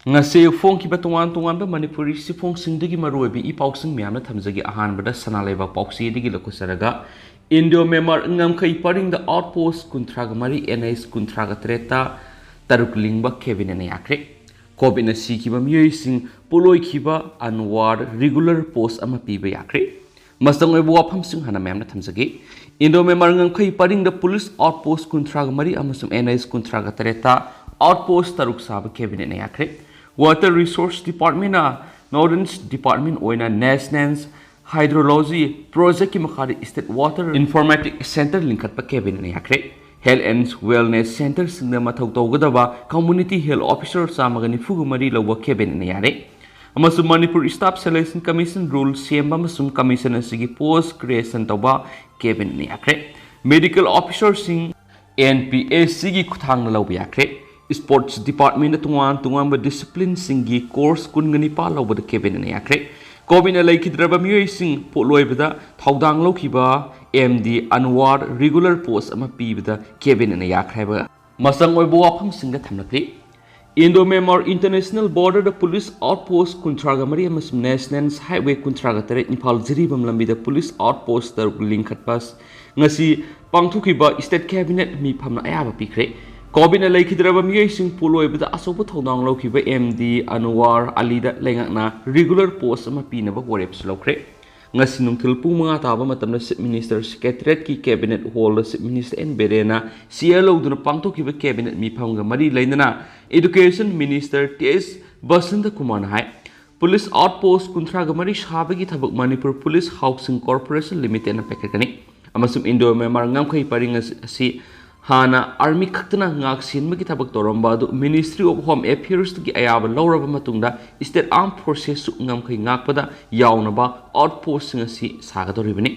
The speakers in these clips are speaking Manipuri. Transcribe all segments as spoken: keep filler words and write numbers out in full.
ꯉꯁꯤ ꯐꯣꯡꯈꯤꯕ ꯇꯣꯉꯥꯟ ꯇꯣꯉꯥꯟꯕ ꯃꯅꯤꯄꯨꯔꯤ ꯆꯦꯐꯣꯡꯁꯤꯡꯗꯒꯤ ꯃꯔꯨꯑꯣꯏꯕ ꯏ ꯄꯥꯎꯁꯤꯡ ꯃꯌꯥꯝꯅ ꯊꯝꯖꯒꯦ꯫ ꯑꯍꯥꯟꯕꯗ ꯁꯅꯥ ꯂꯩꯕꯥꯛ ꯄꯥꯎꯆꯦꯗꯒꯤ ꯂꯧꯈꯠꯆꯔꯒ, ꯏꯟꯗꯣ ꯃ꯭ꯌꯥꯟꯃꯥꯔ ꯉꯝꯈꯩ ꯄꯔꯤꯡꯗ ꯑꯥꯎꯠ ꯄꯣꯁ ꯀꯨꯟꯊ꯭ꯔꯥꯒ ꯃꯔꯤ, ꯑꯦꯟ ꯑꯩꯆ ꯀꯨꯟꯊ꯭ꯔꯥꯒ ꯇꯔꯦꯠꯇ ꯇꯔꯨꯛ ꯂꯤꯡꯕ ꯀꯦꯕꯤꯅꯦꯠꯅ ꯌꯥꯈ꯭ꯔꯦ꯫ ꯀꯣꯚꯤꯗꯅ ꯁꯤꯈꯤꯕ ꯃꯤꯑꯣꯏꯁꯤꯡ ꯄꯣꯠꯂꯣꯏꯈꯤꯕ ꯑꯟꯋꯥꯔ ꯔꯤꯒꯨꯂꯔ ꯄꯣꯁ ꯑꯃ ꯄꯤꯕ ꯌꯥꯈ꯭ꯔꯦ꯫ ꯃꯆꯪ ꯑꯣꯏꯕ ꯋꯥꯐꯝꯁꯤꯡ ꯍꯥꯟꯅ ꯃꯌꯥꯝꯅ ꯊꯝꯖꯒꯦ꯫ ꯏꯟꯗꯣ ꯃ꯭ꯌꯥꯟꯃꯥꯔ ꯉꯝꯈꯩ ꯄꯔꯤꯡꯗ ꯄꯨꯂꯤꯁ ꯑꯥꯎꯠ ꯄꯣꯁ ꯀꯨꯟꯊ꯭ꯔꯥꯒ ꯃꯔꯤ ꯑꯃꯁꯨꯡ ꯑꯦꯟ ꯑꯩꯆ ꯀꯨꯟꯊ꯭ꯔꯥꯒ ꯇꯔꯦꯠꯇ ꯑꯥꯎꯠ ꯄꯣꯁ ꯇꯔꯨꯛ ꯁꯥꯕ ꯀꯦꯕꯤꯅꯦꯠꯅ ꯌꯥꯈ꯭ꯔꯦ꯫ ꯋꯥꯇꯔ ꯔꯤꯁꯣꯔꯁ ꯗꯤꯄꯥꯔꯠꯃꯦꯟꯅ ꯅꯣꯔꯗꯔꯟ ꯗꯤꯄꯥꯔꯠꯃꯦꯟ ꯑꯣꯏꯅ ꯅꯦꯁꯅꯦꯜ ꯍꯥꯏꯗ꯭ꯔꯣꯂꯣꯖꯤ ꯄ꯭ꯔꯣꯖꯦꯛꯀꯤ ꯃꯈꯥꯗ ꯏꯁꯇꯦꯠ ꯋꯥꯇꯔ ꯏꯟꯐꯣꯔꯃꯦꯇꯤꯛ ꯁꯦꯟꯇꯔ ꯂꯤꯡꯈꯠꯄ ꯀꯦꯕꯤꯅꯦꯠꯅ ꯌꯥꯈ꯭ꯔꯦ꯫ ꯍꯦꯜꯊ ꯑꯦꯟ ꯋꯦꯜꯅꯦꯁ ꯁꯦꯟꯇꯔꯁꯤꯡꯗ ꯃꯊꯧ ꯇꯧꯒꯗꯕ ꯀꯝꯃ꯭ꯌꯨꯅꯤꯇꯤ ꯍꯦꯜꯊ ꯑꯣꯐꯤꯁꯔ ꯆꯥꯝꯃꯒ ꯅꯤꯐꯨꯒ ꯃꯔꯤ ꯂꯧꯕ ꯀꯦꯕꯤꯅꯦꯠꯅ ꯌꯥꯔꯦ꯫ ꯑꯃꯁꯨꯡ Manipur staff selection commission rule ꯁꯦꯝꯕ ꯑꯃꯁꯨꯡ ꯀꯃꯤꯁꯟ ꯑꯁꯤꯒꯤ ꯄꯣꯁ ꯀ꯭ꯔꯤꯌꯦꯁꯟ ꯇꯧꯕ ꯀꯦꯕꯤꯅꯦꯠꯅ ꯌꯥꯈ꯭ꯔꯦ꯫ ꯃꯦꯗꯤꯀꯦꯜ ꯑꯣꯐꯤꯁꯔꯁꯤꯡ ꯑꯦꯟ ꯄꯤ ꯑꯦꯁ ꯁꯤꯒꯤ ꯈꯨꯠꯊꯥꯡꯗ ꯂꯧꯕ ꯌꯥꯈ꯭ꯔꯦ꯫ ꯁ꯭ꯄꯣꯔꯠꯁ ꯗꯤꯄꯥꯔꯠꯃꯦꯟꯗ ꯇꯣꯉꯥꯟ ꯇꯣꯉꯥꯟꯕ ꯗꯤꯁꯤꯄ꯭ꯂꯤꯟꯁꯤꯡꯒꯤ ꯀꯣꯔꯁ ꯀꯨꯟꯒ ꯅꯤꯄꯥꯜ ꯂꯧꯕꯗ ꯀꯦꯕꯤꯅꯦꯠꯅ ꯌꯥꯈ꯭ꯔꯦ꯫ ꯀꯣꯚꯤꯗꯅ ꯂꯩꯈꯤꯗ꯭ꯔꯕ ꯃꯤꯑꯣꯏꯁꯤꯡ ꯄꯣꯠꯂꯣꯏꯕꯗ ꯊꯧꯗꯥꯡ ꯂꯧꯈꯤꯕ ꯑꯦꯝ ꯗꯤ ꯑꯟꯋꯥꯔ ꯔꯤꯒꯨꯂꯔ ꯄꯣꯁ ꯑꯃ ꯄꯤꯕꯗ ꯀꯦꯕꯤꯅꯦꯠꯅ ꯌꯥꯈ꯭ꯔꯦ ꯍꯥꯏꯕ ꯃꯆꯪ ꯑꯣꯏꯕ ꯋꯥꯐꯝꯁꯤꯡꯗ ꯊꯝꯂꯛꯂꯤ꯫ ꯏꯟꯗꯣ ꯃ꯭ꯌꯥꯟꯃꯥꯔ ꯏꯟꯇꯔꯅꯦꯁꯅꯦꯜ ꯕꯣꯔꯗꯔꯗ ꯄꯨꯂꯤꯁ ꯑꯥꯎꯠ ꯄꯣꯁ ꯀꯨꯟꯊ꯭ꯔꯥꯒ ꯃꯔꯤ ꯑꯃꯁꯨꯡ ꯅꯦꯁꯅꯦꯜ ꯍꯥꯏꯋꯦ ꯀꯨꯟꯊ꯭ꯔꯥꯒ ꯇꯔꯦꯠ ꯏꯝꯐꯥꯜ ꯖꯤꯔꯤꯕꯥꯝ ꯂꯝꯕꯤꯗ ꯄꯨꯂꯤꯁ ꯑꯥꯎꯠ ꯄꯣꯁ ꯇꯔꯨꯛ ꯂꯤꯡꯈꯠꯄ ꯉꯁꯤ ꯄꯥꯡꯊꯣꯛꯈꯤꯕ ꯁ꯭ꯇꯦꯠ ꯀꯦꯕꯤꯅꯦꯠ ꯃꯤꯐꯝꯅ ꯑꯌꯥꯕ ꯄꯤꯈ꯭ꯔꯦ꯫ ꯀꯣꯚꯤꯗꯅ ꯂꯩꯈꯤꯗ꯭ꯔꯕ ꯃꯤꯑꯣꯏꯁꯤꯡ ꯄꯣꯠꯂꯣꯏꯕꯗ ꯑꯆꯧꯕ ꯊꯧꯗꯥꯡ ꯂꯧꯈꯤꯕ ꯑꯦꯝ ꯗꯤ ꯑꯟꯋꯥꯔ ꯑꯂꯤꯗ ꯂꯩꯉꯥꯛꯅ ꯔꯤꯒꯨꯂꯔ ꯄꯣꯁ ꯑꯃ ꯄꯤꯅꯕ ꯋꯥꯔꯦꯞꯁꯨ ꯂꯧꯈ꯭ꯔꯦ꯫ ꯉꯁꯤ ꯅꯨꯡꯊꯤꯜ ꯄꯨꯡ ꯃꯉꯥ ꯇꯥꯕ ꯃꯇꯝꯗ ꯆꯤꯐ ꯃꯤꯅꯤꯁꯇꯔ ꯁꯦꯀ꯭ꯔꯦꯇꯔꯤꯌꯦꯠꯀꯤ ꯀꯦꯕꯤꯅꯦꯠ ꯍꯣꯜꯗ ꯆꯤꯐ ꯃꯤꯅꯤꯁꯇꯔ ꯑꯦꯟ ꯕꯤꯔꯦꯟꯅ ꯆꯤꯌꯔ ꯂꯧꯗꯨꯅ ꯄꯥꯡꯊꯣꯛꯈꯤꯕ ꯀꯦꯕꯤꯅꯦꯠ ꯃꯤꯐꯝꯒ ꯃꯔꯤ ꯂꯩꯅꯅ ꯏꯗꯨꯀꯦꯁꯟ ꯃꯤꯅꯤꯁꯇꯔ ꯇꯤ ꯑꯦꯁ ꯕꯁꯟꯇ ꯀꯨꯃꯥꯔꯅ ꯍꯥꯏ, ꯄꯨꯂꯤꯁ ꯑꯥꯎꯠ ꯄꯣꯁ ꯀꯨꯟꯊ꯭ꯔꯥꯒ ꯃꯔꯤ ꯁꯥꯕꯒꯤ ꯊꯕꯛ ꯃꯅꯤꯄꯨꯔ ꯄꯨꯂꯤꯁ ꯍꯥꯎꯁꯤꯡ ꯀꯣꯔꯄꯣꯔꯦꯁꯟ ꯂꯤꯃꯤꯇꯦꯗꯅ ꯄꯥꯏꯈꯠꯀꯅꯤ ꯑꯃꯁꯨꯡ ꯏꯟꯗꯣ ꯃ꯭ꯌꯥꯟꯃꯥꯔ ꯉꯝꯈꯩ ꯄꯔꯤꯡ ꯑꯁꯤ ꯍꯥꯟꯅ ꯑꯥꯔꯃꯤ ꯈꯛꯇꯅ ꯉꯥꯛ ꯁꯦꯟꯕꯒꯤ ꯊꯕꯛ ꯇꯧꯔꯝꯕ ꯑꯗꯨ ꯃꯤꯅꯤꯁꯇ꯭ꯔꯤ ꯑꯣꯐ ꯍꯣꯝ ꯑꯦꯐꯤꯌꯔꯁꯇꯒꯤ ꯑꯌꯥꯕ ꯂꯧꯔꯕ ꯃꯇꯨꯡꯗ ꯁ꯭ꯇꯦꯠ ꯑꯥꯔꯝ ꯐꯣꯔꯁꯦꯁꯁꯨ ꯉꯝꯈꯩ ꯉꯥꯛꯄꯗ ꯌꯥꯎꯅꯕ ꯑꯥꯎꯠ ꯄꯣꯁꯁꯤꯡ ꯑꯁꯤ ꯁꯥꯒꯗꯧꯔꯤꯕꯅꯤ꯫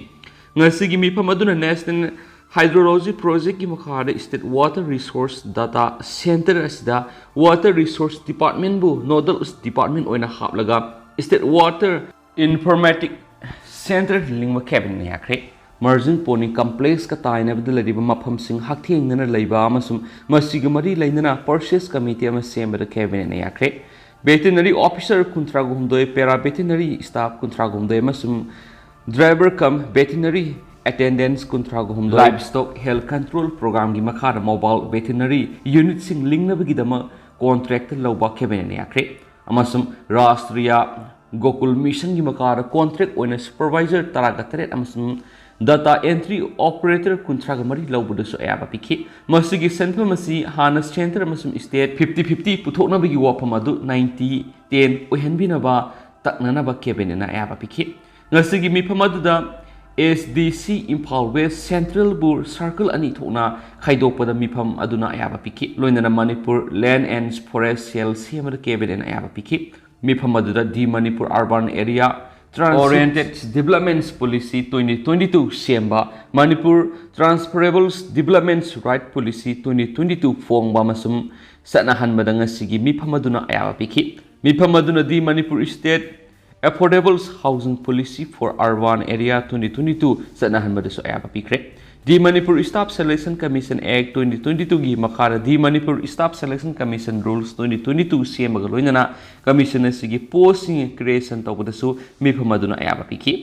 ꯉꯁꯤꯒꯤ ꯃꯤꯐꯝ ꯑꯗꯨꯅ ꯅꯦꯁꯅꯦꯜ ꯍꯥꯏꯗ꯭ꯔꯣꯂꯣꯖꯤ ꯄ꯭ꯔꯣꯖꯦꯛꯀꯤ ꯃꯈꯥꯗ state water resources data centre ꯑꯁꯤꯗ ꯋꯥꯇꯔ ꯔꯤꯁꯣꯔꯁ ꯗꯤꯄꯥꯔꯠꯃꯦꯟꯕꯨ ꯅꯣꯗꯜ ꯗꯤꯄꯥꯔꯠꯃꯦꯟ ꯑꯣꯏꯅ ꯍꯥꯞꯂꯒ ꯁ꯭ꯇꯦꯠ ꯋꯥꯇꯔ ꯏꯟꯐꯣꯔꯃꯦꯇꯤꯛ ꯁꯦꯟꯇꯔ ꯂꯤꯡꯕ ꯀꯦꯕꯤꯅꯦꯠꯅ ꯌꯥꯈ꯭ꯔꯦ꯫ Emerging Pony Complex ꯀ ꯇꯥꯏꯅꯕꯗ ꯂꯩꯔꯤꯕ ꯃꯐꯝꯁꯤꯡ ꯍꯛꯊꯦꯡꯅꯅ ꯂꯩꯕ ꯑꯃꯁꯨꯡ ꯃꯁꯤꯒ ꯃꯔꯤ ꯂꯩꯅꯅ Purchase Committee ꯑꯃ ꯁꯦꯝꯕꯗ Cabinet ꯅ ꯌꯥꯈ꯭ꯔꯦ꯫ Veterinary Officer ꯀꯨꯟꯊ꯭ꯔꯥꯒ ꯍꯨꯝꯗꯣꯏ, Para Veterinary Staff ꯀꯨꯟꯊ꯭ꯔꯥꯒ ꯍꯨꯝꯗꯣꯏ ꯑꯃꯁꯨꯡ Driver cum Veterinary Attendants ꯀꯨꯟꯊ꯭ꯔꯥꯒ ꯍꯨꯝꯗꯣꯏ Livestock Health Control Program ꯒꯤ ꯃꯈꯥꯗ Mobile Veterinary Unit ꯁꯤꯡ ꯂꯤꯡꯅꯕꯒꯤꯗꯃꯛ contract ꯂꯧꯕ Cabinet ꯅ ꯌꯥꯈ꯭ꯔꯦ꯫ ꯑꯃꯁꯨꯡ Rashtriya Gokul Mission ꯒꯤ ꯃꯈꯥꯗ contract ꯑꯣꯏꯅ Supervisor ꯇꯔꯥꯒ ꯇꯔꯦꯠ ꯑꯃꯁꯨꯡ Data Entry Operator ꯀꯨꯟꯊ꯭ꯔꯥꯒ ꯃꯔꯤ ꯂꯧꯕꯗꯁꯨ ꯑꯌꯥꯕ ꯄꯤꯈꯤ꯫ ꯃꯁꯤꯒꯤ ꯁꯦꯟꯐꯝ ꯑꯁꯤ ꯍꯥꯟꯅ Centre ꯑꯃꯁꯨꯡ State fifty fifty ꯄꯨꯊꯣꯛꯅꯕꯒꯤ ꯋꯥꯐꯝ ꯑꯗꯨ ninety ten ꯑꯣꯏꯍꯟꯕꯤꯅꯕ ꯇꯛꯅꯅꯕ Cabinet ꯅ ꯑꯌꯥꯕ ꯄꯤꯈꯤ꯫ ꯉꯁꯤꯒꯤ ꯃꯤꯐꯝ ꯑꯗꯨꯗ S D C Imphal West Central ꯕꯨ circle ꯑꯅꯤ ꯊꯣꯛꯅ ꯈꯥꯏꯗꯣꯛꯄꯗ ꯃꯤꯐꯝ ꯑꯗꯨꯅ ꯑꯌꯥꯕ ꯄꯤꯈꯤ꯫ ꯂꯣꯏꯅꯅ Manipur Land and Forest Cell ꯁꯦꯝꯕꯗ Cabinet ꯅ ꯑꯌꯥꯕ ꯄꯤꯈꯤ꯫ ꯃꯤꯐꯝ ꯑꯗꯨꯗ The Manipur Urban Area Transit Oriented Developments Policy twenty twenty-two ꯁꯦꯝꯕ, Manipur Transferable Development Rights Policy twenty twenty-two ꯐꯣꯡꯕ ꯑꯃꯁꯨꯡ ꯆꯠꯅꯍꯟꯕꯗ ꯉꯁꯤꯒꯤ ꯃꯤꯐꯝ ꯑꯗꯨꯅ ꯑꯌꯥꯕ ꯄꯤꯈꯤ꯫ ꯃꯤꯐꯝ ꯑꯗꯨꯅ The Manipur State Affordable Housing Policy for Urban Area twenty twenty-two ꯆꯠꯅꯍꯟꯕꯗꯁꯨ ꯑꯌꯥꯕ ꯄꯤꯈ꯭ꯔꯦ꯫ The Manipur Staff Selection Commission Act twenty twenty-two ꯒꯤ ꯃꯈꯥꯗ The Manipur Staff Selection Commission Rules twenty twenty-two ꯁꯦꯝꯕꯒ ꯂꯣꯏꯅꯅ commission ꯑꯁꯤꯒꯤ post ꯁꯤꯡ creation ꯇꯧꯕꯗꯁꯨ ꯃꯤꯐꯝ ꯑꯗꯨꯅ ꯑꯌꯥꯕ ꯄꯤꯈꯤ꯫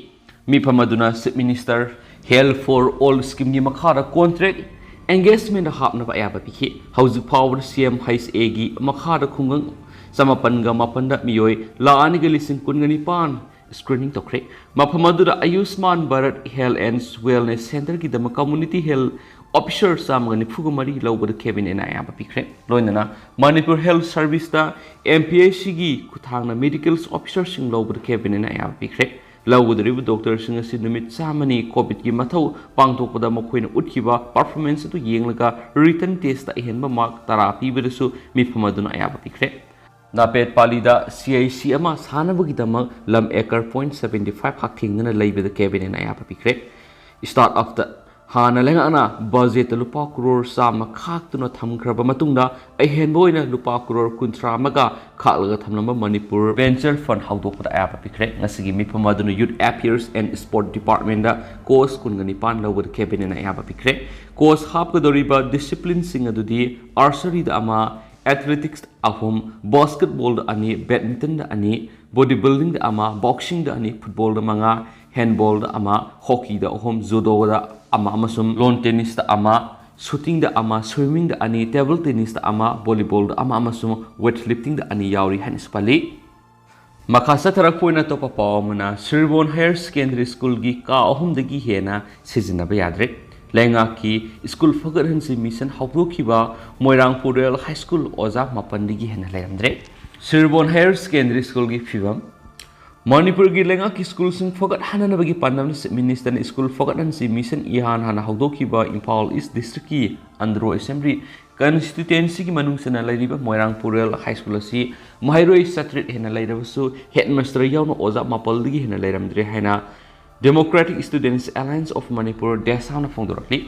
ꯃꯤꯐꯝ ꯑꯗꯨꯅ Chief Minister, Health for All scheme ꯒꯤ ꯃꯈꯥꯗ contract engagement ꯍꯥꯞꯅꯕ ꯑꯌꯥꯕ ꯄꯤꯈꯤ꯫ ꯍꯧꯖꯤꯛ ꯐꯥꯎꯕꯗ C M H A ꯒꯤ ꯃꯈꯥꯗ ꯈꯨꯡꯒꯪ ꯆꯃꯥꯄꯟꯒ ꯃꯥꯄꯟꯗ ꯃꯤꯑꯣꯏ ꯂꯥꯈ ꯑꯅꯤꯒ ꯂꯤꯁꯤꯡ ꯀꯨꯟꯒ ꯅꯤꯄꯥꯟ screening ꯇꯧꯈ꯭ꯔꯦ꯫ ꯃꯐꯝ ꯑꯗꯨꯗ Ayushman Bharat Health and Wellness Centre ꯒꯤꯗꯃꯛ Community Health Officer ꯆꯥꯝꯃꯒ ꯅꯤꯐꯨꯒ ꯃꯔꯤ ꯂꯧꯕꯗ Cabinet ꯅ ꯑꯌꯥꯕ ꯄꯤꯈ꯭ꯔꯦ꯫ ꯂꯣꯏꯅꯅ Manipur Health Service ꯇ M P H C ꯒꯤ ꯈꯨꯠꯊꯥꯡꯅ Medical Officer ꯁꯤꯡ ꯂꯧꯕꯗ Cabinet ꯅ ꯑꯌꯥꯕ ꯄꯤꯈ꯭ꯔꯦ꯫ ꯂꯧꯒꯗꯧꯔꯤꯕ doctor ꯁꯤꯡ ꯑꯁꯤ ꯅꯨꯃꯤꯠ ꯆꯥꯝꯃꯅꯤ COVID ꯀꯤ ꯃꯊꯧ ꯄꯥꯡꯊꯣꯛꯄꯗ ꯃꯈꯣꯏꯅ ꯎꯠꯈꯤꯕ performance ꯑꯗꯨ ꯌꯦꯡꯂꯒ written test ꯇ ꯑꯍꯦꯟꯕ mark ꯇꯔꯥ ꯄꯤꯕꯗꯁꯨ ꯃꯤꯐꯝ ꯑꯗꯨꯅ ꯑꯌꯥꯕ ꯄꯤꯈ꯭ꯔꯦ꯫ ꯅꯥꯄꯦꯠ ꯄꯥꯂꯤꯗ C I C ꯑꯃ ꯁꯥꯅꯕꯒꯤꯗꯃꯛ ꯂꯝ acre point seventy five ꯍꯛꯊꯦꯡꯅꯅ ꯂꯩꯕꯗ Cabinet ꯅ ꯑꯌꯥꯕ ꯄꯤꯈ꯭ꯔꯦ꯫ Start up ꯇ ꯍꯥꯟꯅ ꯂꯩꯉꯥꯛꯅ ꯕꯖꯦꯠꯇ ꯂꯨꯄꯥ ꯀ꯭ꯔꯣꯔ ꯆꯥꯝꯃ ꯈꯥꯛꯇꯨꯅ ꯊꯝꯈ꯭ꯔꯕ ꯃꯇꯨꯡꯗ, ꯑꯍꯦꯟꯕ ꯑꯣꯏꯅ ꯂꯨꯄꯥ ꯀ꯭ꯔꯣꯔ ꯀꯨꯟꯊ꯭ꯔꯥ ꯑꯃꯒ ꯈꯥꯛꯂꯒ ꯊꯝꯂꯝꯕ ꯃꯅꯤꯄꯨꯔ ꯚꯦꯟꯆꯔ ꯐꯟ ꯍꯧꯗꯣꯛꯄꯗ ꯑꯌꯥꯕ ꯄꯤꯈ꯭ꯔꯦ꯫ ꯉꯁꯤꯒꯤ ꯃꯤꯐꯝ ꯑꯗꯨꯅ Youth Affairs and Sport Departmentꯗ ꯀꯣꯆ ꯀꯨꯟꯒ ꯅꯤꯄꯥꯟ ꯂꯧꯕꯗ ꯀꯦꯕꯤꯅꯦꯠꯅ ꯑꯌꯥꯕ ꯄꯤꯈ꯭ꯔꯦ꯫ ꯀꯣꯆ ꯍꯥꯞꯀꯗꯧꯔꯤꯕ ꯗꯤꯁꯤꯄ꯭ꯂꯤꯟꯁꯤꯡ ꯑꯗꯨꯗꯤ archeryꯗ ꯑꯃ, athletics ꯑꯍꯨꯝ, basketballꯗ ꯑꯅꯤ, badmintonꯗ ꯑꯅꯤ, body buildingꯗ ꯑꯃ, boxingꯗ ꯑꯅꯤ, footballꯗ ꯃꯉꯥ, handballꯗ ꯑꯃ, hockeyꯗ ꯑꯍꯨꯝ, judoꯗ ꯑꯃ ꯑꯃꯁꯨꯡ lawn tennisꯇ ꯑꯃ, shootingꯗ ꯑꯃ, swimmingꯗ ꯑꯅꯤ, table tennisꯇ ꯑꯃ, volleyballꯗ ꯑꯃ ꯑꯃꯁꯨꯡ weightliftingꯗ ꯑꯅꯤ ꯌꯥꯎꯔꯤ ꯍꯥꯏꯅꯁꯨ ꯄꯜꯂꯤ꯫ ꯃꯈꯥ ꯆꯠꯊꯔꯛꯄ ꯑꯣꯏꯅ ꯑꯇꯣꯞꯄ ꯄꯥꯎ ꯑꯃꯅ, ꯁ꯭ꯔꯤꯔꯕꯣꯟ Higher Secondary Schoolꯒꯤ ꯀꯥ ꯑꯍꯨꯝꯗꯒꯤ ꯍꯦꯟꯅ ꯁꯤꯖꯤꯟꯅꯕ ꯌꯥꯗ꯭ꯔꯦ꯫ ꯂꯩꯉꯥꯛꯀꯤ ꯁ꯭ꯀꯨꯜ ꯐꯒꯠꯍꯟꯁꯤ ꯃꯤꯁꯟ ꯍꯧꯗꯣꯛꯈꯤꯕ ꯃꯣꯏꯔꯥꯡ ꯄꯨꯔꯦꯜ ꯍꯥꯏ ꯁ꯭ꯀꯨꯜ ꯑꯣꯖꯥ ꯃꯥꯄꯟꯗꯒꯤ ꯍꯦꯟꯅ ꯂꯩꯔꯝꯗ꯭ꯔꯦ꯫ ꯁ꯭ꯔꯤꯔꯕꯣꯟ Higher Secondary Schoolꯒꯤ ꯐꯤꯕꯝ꯫ ꯃꯅꯤꯄꯨꯔꯒꯤ ꯂꯩꯉꯥꯛꯀꯤ ꯁ꯭ꯀꯨꯜꯁꯤꯡ ꯐꯒꯠꯍꯟꯅꯕꯒꯤ ꯄꯥꯟꯗꯝꯅ Chief Ministerꯅ ꯁ꯭ꯀꯨꯜ ꯐꯒꯠꯍꯟꯁꯤ ꯃꯤꯁꯟ ꯏꯍꯥꯟ ꯍꯥꯟꯅ ꯍꯧꯗꯣꯛꯈꯤꯕ ꯏꯝꯐꯥꯜ ꯏꯁ ꯗꯤꯁꯇ꯭ꯔꯤꯛꯀꯤ ꯑꯟꯗ꯭ꯔꯣ ꯑꯦꯁꯦꯝꯕ꯭ꯂꯤ ꯀꯟꯁꯇꯤꯇ꯭ꯋꯦꯟꯁꯤꯒꯤ ꯃꯅꯨꯡ ꯆꯟꯅ ꯂꯩꯔꯤꯕ ꯃꯣꯏꯔꯥꯡ ꯄꯨꯔꯦꯜ ꯍꯥꯏ ꯁ꯭ꯀꯨꯜ ꯑꯁꯤ ꯃꯍꯩꯔꯣꯏ ꯆꯥꯇ꯭ꯔꯦꯠ ꯍꯦꯟꯅ ꯂꯩꯔꯕꯁꯨ, ꯍꯦꯗꯃꯥꯁꯇꯔ ꯌꯥꯎꯅ ꯑꯣꯖꯥ ꯃꯥꯄꯜꯗꯒꯤ ꯍꯦꯟꯅ ꯂꯩꯔꯝꯗ꯭ꯔꯦ ꯍꯥꯏꯅ Democratic Students Alliance of Manipur, ꯗꯦꯁꯥꯝꯅ ꯐꯣꯡꯗꯣꯔꯛꯂꯤ꯫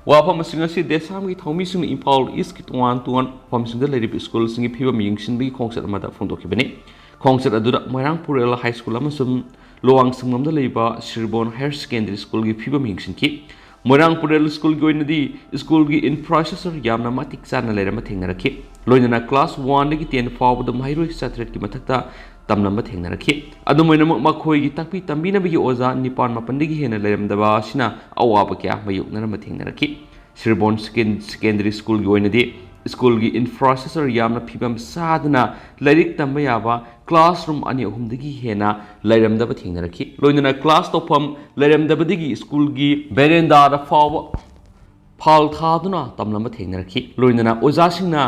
ꯋꯥꯐꯝꯁꯤꯡ ꯑꯁꯤ ꯗꯦꯁꯥꯝꯒꯤ ꯊꯧꯃꯤꯁꯤꯡꯅ ꯏꯝꯐꯥꯜ ꯏꯁꯀꯤ ꯇꯣꯉꯥꯟ ꯇꯣꯉꯥꯟꯕ ꯃꯐꯝꯁꯤꯡꯗ ꯂꯩꯔꯤꯕ ꯁ꯭ꯀꯨꯜꯁꯤꯡꯒꯤ ꯐꯤꯕꯝ ꯌꯦꯡꯁꯤꯟꯕꯒꯤ ꯈꯣꯡꯆꯠ ꯑꯃꯗ ꯐꯣꯡꯗꯣꯛꯈꯤꯕꯅꯤ꯫ ꯈꯣꯡꯆꯠ ꯑꯗꯨꯗ ꯃꯣꯏꯔꯥꯡ ꯄꯨꯔꯦꯜ ꯍꯥꯏ ꯁ꯭ꯀꯨꯜ ꯑꯃꯁꯨꯡ ꯂꯣꯋꯥꯡ ꯁꯪꯉꯝꯗ ꯂꯩꯕ ꯁ꯭ꯔꯤꯔꯕꯣꯟ Higher Secondary Schoolꯒꯤ ꯐꯤꯕꯝ ꯌꯦꯡꯁꯤꯟꯈꯤ꯫ ꯃꯣꯏꯔꯥꯡ ꯄꯨꯔꯦꯜ ꯁ꯭ꯀꯨꯜꯒꯤ ꯑꯣꯏꯅꯗꯤ ꯁ꯭ꯀꯨꯜꯒꯤ infrastructure ꯌꯥꯝꯅ ꯃꯇꯤꯛ ꯆꯥꯅ ꯂꯩꯔꯝꯕ ꯊꯦꯡꯅꯔꯛꯈꯤ꯫ ꯂꯣꯏꯅꯅ class oneꯗꯒꯤ ten ꯐꯥꯎꯕꯗ ꯃꯍꯩꯔꯣꯏ ꯆꯥꯇ꯭ꯔꯦꯠꯀꯤ ꯃꯊꯛꯇ ꯇꯝꯂꯝꯕ ꯊꯦꯡꯅꯔꯛꯈꯤ꯫ ꯑꯗꯨꯝ ꯑꯣꯏꯅꯃꯛ, ꯃꯈꯣꯏꯒꯤ ꯇꯥꯛꯄꯤ ꯇꯝꯕꯤꯅꯕꯒꯤ ꯑꯣꯖꯥ ꯅꯤꯄꯥꯟ ꯃꯥꯄꯟꯗꯒꯤ ꯍꯦꯟꯅ ꯂꯩꯔꯝꯗꯕ ꯑꯁꯤꯅ ꯑꯋꯥꯕ ꯀꯌꯥ ꯃꯥꯌꯣꯛꯅꯔꯝꯕ ꯊꯦꯡꯅꯔꯛꯈꯤ꯫ ꯁ꯭ꯔꯤꯔꯕꯣꯟ Second-, Secondary Schoolꯒꯤ ꯑꯣꯏꯅꯗꯤ ꯁ꯭ꯀꯨꯜꯒꯤ infrastructure ꯌꯥꯝꯅ ꯐꯤꯕꯝ ꯆꯥꯗꯅ ꯂꯥꯏꯔꯤꯛ ꯇꯝꯕ ꯌꯥꯕ classroom ꯑꯅꯤ ꯑꯍꯨꯝꯗꯒꯤ ꯍꯦꯟꯅ ꯂꯩꯔꯝꯗꯕ ꯊꯦꯡꯅꯔꯛꯈꯤ꯫ ꯂꯣꯏꯅꯅ class ꯇꯧꯐꯝ ꯂꯩꯔꯝꯗꯕꯗꯒꯤ ꯁ꯭ꯀꯨꯜꯒꯤ ꯕꯦꯔꯦꯟꯗꯥꯗ ꯐꯥꯎꯕ ꯐꯥꯜ ꯊꯥꯗꯨꯅ ꯇꯝꯂꯝꯕ ꯊꯦꯡꯅꯔꯛꯈꯤ꯫ ꯂꯣꯏꯅꯅ ꯑꯣꯖꯥꯁꯤꯡꯅ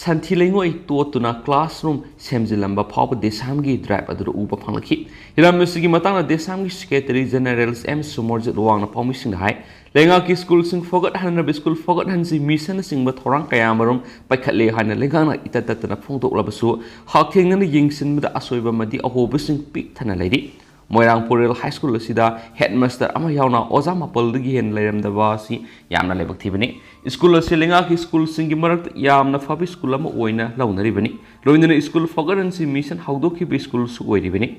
ꯁꯟꯊꯤ ꯂꯩꯉꯣꯏ ꯇꯣꯠꯇꯨꯅ classroom ꯁꯦꯝꯖꯤꯜꯂꯝꯕ ꯐꯥꯎꯕ ꯗꯦꯁꯥꯝꯒꯤ drive ꯑꯗꯨꯗ ꯎꯕ ꯐꯪꯂꯛꯈꯤ꯫ ꯍꯤꯔꯝ ꯑꯁꯤꯒꯤ ꯃꯇꯥꯡꯗ ꯗꯦꯁꯥꯝꯒꯤ Secretary General ꯑꯦꯝ ꯁꯨꯃꯔꯖꯤꯠ ꯋꯥꯡꯅ ꯄꯥꯎꯃꯤꯁꯤꯡꯗ ꯍꯥꯏ, ꯂꯩꯉꯥꯛꯀꯤ ꯁ꯭ꯀꯨꯜꯁꯤꯡ ꯐꯒꯠꯍꯟꯅꯕ ꯁ꯭ꯀꯨꯜ ꯐꯒꯠꯍꯟꯁꯤ ꯃꯤꯁꯟꯅꯆꯤꯡꯕ ꯊꯧꯔꯥꯡ ꯀꯌꯥ ꯑꯃꯔꯣꯝ ꯄꯥꯏꯈꯠꯂꯦ ꯍꯥꯏꯅ ꯂꯩꯉꯥꯛꯅ ꯏꯇꯠ ꯇꯠꯇꯅ ꯐꯣꯡꯗꯣꯛꯂꯕꯁꯨ, ꯍꯛꯊꯦꯡꯅꯅ ꯌꯦꯡꯁꯤꯟꯕꯗ ꯑꯁꯣꯏꯕ ꯑꯃꯗꯤ ꯑꯍꯣꯕꯁꯤꯡ ꯄꯤꯛ ꯊꯟꯅ ꯂꯩꯔꯤ꯫ ꯃꯣꯏꯔꯥꯡ ꯄꯨꯔꯦꯜ ꯍꯥꯏ ꯁ꯭ꯀꯨꯜ ꯑꯁꯤꯗ ꯍꯦꯗꯃꯥꯁꯇꯔ ꯑꯃ ꯌꯥꯎꯅ ꯑꯣꯖꯥ ꯃꯥꯄꯜꯗꯒꯤ ꯍꯦꯟꯅ ꯂꯩꯔꯝꯗꯕ ꯑꯁꯤ ꯌꯥꯝꯅ ꯂꯥꯏꯕꯛ ꯊꯤꯕꯅꯤ꯫ ꯁ꯭ꯀꯨꯜ ꯑꯁꯤ ꯂꯩꯉꯥꯛꯀꯤ ꯁ꯭ꯀꯨꯜꯁꯤꯡꯒꯤ ꯃꯔꯛꯇ ꯌꯥꯝꯅ ꯐꯕ ꯁ꯭ꯀꯨꯜ ꯑꯃ ꯑꯣꯏꯅ ꯂꯧꯅꯔꯤꯕꯅꯤ꯫ ꯂꯣꯏꯅꯅ ꯁ꯭ꯀꯨꯜ ꯐꯒꯠꯍꯟꯁꯤ ꯃꯤꯁꯟ ꯍꯧꯗꯣꯛꯈꯤꯕ ꯁ꯭ꯀꯨꯜꯁꯨ ꯑꯣꯏꯔꯤꯕꯅꯤ꯫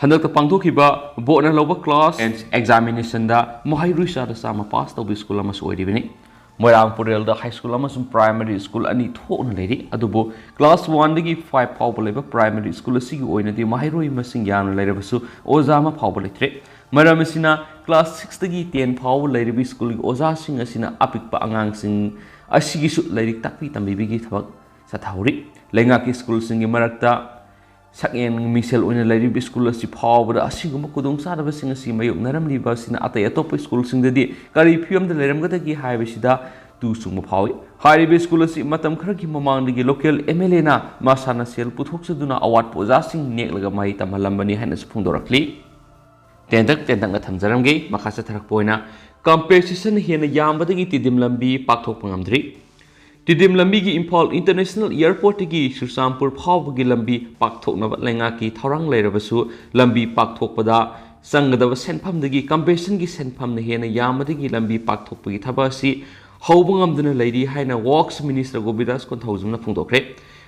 ꯍꯟꯗꯛꯇ ꯄꯥꯡꯊꯣꯛꯈꯤꯕ ꯕꯣꯔꯗꯅ ꯂꯧꯕ ꯀ꯭ꯂꯥꯁ ꯑꯦꯟ ꯑꯦꯛꯖꯥꯃꯤꯅꯦꯁꯟꯗ ꯃꯍꯩꯔꯣꯏ ꯆꯥꯗ ꯆꯥꯝꯃ ꯄꯥꯁ ꯇꯧꯕ ꯁ꯭ꯀꯨꯜ ꯑꯃꯁꯨ ꯑꯣꯏꯔꯤꯕꯅꯤ꯫ ꯃꯣꯏꯔꯥꯡ ꯄꯨꯔꯦꯜꯗ ꯍꯥꯏ ꯁ꯭ꯀꯨꯜ ꯑꯃꯁꯨꯡ ꯄ꯭ꯔꯥꯏꯃꯔꯤ ꯁ꯭ꯀꯨꯜ ꯑꯅꯤ ꯊꯣꯛꯅ ꯂꯩꯔꯤ, ꯑꯗꯨꯕꯨ ꯀ꯭ꯂꯥꯁ ꯋꯥꯟꯗꯒꯤ ꯐꯥꯏꯚ ꯐꯥꯎꯕ ꯂꯩꯕ ꯄ꯭ꯔꯥꯏꯃꯔꯤ ꯁ꯭ꯀꯨꯜ ꯑꯁꯤꯒꯤ ꯑꯣꯏꯅꯗꯤ ꯃꯍꯩꯔꯣꯏ ꯃꯁꯤꯡ ꯌꯥꯝꯅ ꯂꯩꯔꯕꯁꯨ ꯑꯣꯖꯥ ꯑꯃ ꯐꯥꯎꯕ ꯂꯩꯇ꯭ꯔꯦ꯫ ꯃꯔꯝ ꯑꯁꯤꯅ ꯀ꯭ꯂꯥꯁ ꯁꯤꯛꯁꯇꯒꯤ ꯇꯦꯟ ꯐꯥꯎꯕ ꯂꯩꯔꯤꯕ ꯁ꯭ꯀꯨꯜꯒꯤ ꯑꯣꯖꯥꯁꯤꯡ ꯑꯁꯤꯅ ꯑꯄꯤꯛꯄ ꯑꯉꯥꯡꯁꯤꯡ ꯑꯁꯤꯒꯤꯁꯨ ꯂꯥꯏꯔꯤꯛ ꯇꯥꯛꯄꯤ ꯇꯝꯕꯤꯕꯒꯤ ꯊꯕꯛ ꯆꯠꯊꯍꯧꯔꯤ꯫ ꯂꯩꯉꯥꯛꯀꯤ ꯁ꯭ꯀꯨꯜꯁꯤꯡꯒꯤ ꯃꯔꯛꯇ ꯁꯛꯍꯦꯟ ꯃꯤꯡꯁꯦꯜ ꯑꯣꯏꯅ ꯂꯩꯔꯤꯕ ꯁ꯭ꯀꯨꯜ ꯑꯁꯤ ꯐꯥꯎꯕꯗ ꯑꯁꯤꯒꯨꯝꯕ ꯈꯨꯗꯣꯡꯆꯥꯗꯕꯁꯤꯡ ꯑꯁꯤ ꯃꯥꯌꯣꯛꯅꯔꯝꯂꯤꯕ ꯑꯁꯤꯅ ꯑꯇꯩ ꯑꯇꯣꯞꯄ ꯁ꯭ꯀꯨꯜꯁꯤꯡꯗꯗꯤ ꯀꯔꯤ ꯐꯤꯕꯝꯗ ꯂꯩꯔꯝꯒꯗꯒꯦ ꯍꯥꯏꯕꯁꯤꯗ ꯇꯨ ꯆꯨꯡꯕ ꯐꯥꯎꯏ꯫ ꯍꯥꯏꯔꯤꯕ ꯁ꯭ꯀꯨꯜ ꯑꯁꯤ ꯃꯇꯝ ꯈꯔꯒꯤ ꯃꯃꯥꯡꯗꯒꯤ ꯂꯣꯀꯦꯜ ꯑꯦꯝ ꯑꯦꯜ ꯑꯦꯅ ꯃꯁꯥꯅ ꯁꯦꯜ ꯄꯨꯊꯣꯛꯆꯗꯨꯅ ꯑꯋꯥꯠꯄ ꯑꯣꯖꯥꯁꯤꯡ ꯅꯦꯛꯂꯒ ꯃꯍꯩ ꯇꯝꯍꯜꯂꯝꯕꯅꯤ ꯍꯥꯏꯅꯁꯨ ꯐꯣꯡꯗꯣꯔꯛꯂꯤ꯫ ꯇꯦꯟꯇꯛ ꯇꯦꯟꯇꯛꯅ ꯊꯝꯖꯔꯝꯒꯦ꯫ ꯃꯈꯥ ꯆꯠꯊꯔꯛꯄ ꯑꯣꯏꯅ ꯀꯝꯄꯦꯟꯁꯦꯁꯟ ꯍꯦꯟꯅ ꯌꯥꯝꯕꯗꯒꯤ ꯇꯤꯗꯤꯝ ꯂꯝꯕꯤ ꯄꯥꯛꯊꯣꯛꯄ ꯉꯝꯗ꯭ꯔꯤ꯫ ꯇꯤꯗꯤꯝ ꯂꯝꯕꯤꯒꯤ ꯏꯝꯐꯥꯜ ꯏꯟꯇꯔꯅꯦꯁꯅꯦꯜ ꯏꯌꯥꯔꯄꯣꯔꯠꯇꯒꯤ ꯆꯨꯔꯆꯥꯟꯄꯨꯔ ꯐꯥꯎꯕꯒꯤ ꯂꯝꯕꯤ ꯄꯥꯛꯊꯣꯛꯅꯕ ꯂꯩꯉꯥꯛꯀꯤ ꯊꯧꯔꯥꯡ ꯂꯩꯔꯕꯁꯨ, ꯂꯝꯕꯤ ꯄꯥꯛꯊꯣꯛꯄꯗ ꯆꯪꯒꯗꯕ ꯁꯦꯟꯐꯝꯗꯒꯤ ꯀꯝꯄꯦꯟꯁꯦꯁꯟꯒꯤ ꯁꯦꯟꯐꯝꯅ ꯍꯦꯟꯅ ꯌꯥꯝꯕꯗꯒꯤ ꯂꯝꯕꯤ ꯄꯥꯛꯊꯣꯛꯄꯒꯤ ꯊꯕꯛ ꯑꯁꯤ ꯍꯧꯕ ꯉꯝꯗꯅ ꯂꯩꯔꯤ ꯍꯥꯏꯅ ꯋꯥꯔꯛꯁ ꯃꯤꯅꯤꯁꯇꯔ ꯒꯣꯕꯤꯟꯗꯥꯁ ꯀꯣꯟꯊꯧꯖꯝꯅ ꯐꯣꯡꯗꯣꯛꯈ꯭ꯔꯦ꯫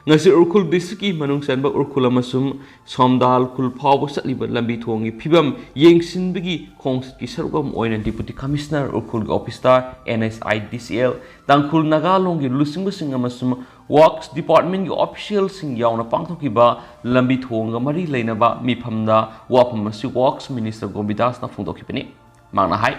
ꯉꯁꯤ ꯎꯈ꯭ꯔꯨꯜ ꯗꯤꯁꯇ꯭ꯔꯤꯛꯀꯤ ꯃꯅꯨꯡ ꯆꯟꯕ ꯎꯈ꯭ꯔꯨꯜ ꯑꯃꯁꯨꯡ ꯁꯣꯝꯗꯥꯜ ꯈꯨꯜ ꯐꯥꯎꯕ ꯆꯠꯂꯤꯕ ꯂꯝꯕꯤ ꯊꯣꯡꯒꯤ ꯐꯤꯕꯝ ꯌꯦꯡꯁꯤꯟꯕꯒꯤ ꯈꯣꯡꯆꯠꯀꯤ ꯁꯔꯨꯛ ꯑꯃ ꯑꯣꯏꯅ ꯗꯤꯄꯨꯇꯤ ꯀꯃꯤꯁꯅꯔ ꯎꯈ꯭ꯔꯨꯜꯒꯤ ꯑꯣꯐꯤꯁꯇ and S I D C L, ꯇꯥꯡꯈꯨꯜ ꯅꯥꯒꯥ ꯂꯣꯟꯒꯤ ꯂꯨꯆꯤꯡꯕꯁꯤꯡ ꯑꯃꯁꯨꯡ ꯋꯥꯔꯛꯁ ꯗꯤꯄꯥꯔꯠꯃꯦꯟꯒꯤ ꯑꯣꯐꯤꯁꯤꯌꯦꯜꯁꯤꯡ ꯌꯥꯎꯅ ꯄꯥꯡꯊꯣꯛꯈꯤꯕ ꯂꯝꯕꯤ ꯊꯣꯡꯒ ꯃꯔꯤ ꯂꯩꯅꯕ ꯃꯤꯐꯝꯗ ꯋꯥꯐꯝ ꯑꯁꯤ ꯋꯥꯔꯛꯁ ꯃꯤꯅꯤꯁꯇꯔ ꯒꯣꯕꯤꯟꯗꯥꯁꯅ ꯐꯣꯡꯗꯣꯛꯈꯤꯕꯅꯤ꯫ ꯃꯍꯥꯛꯅ ꯍꯥꯏ,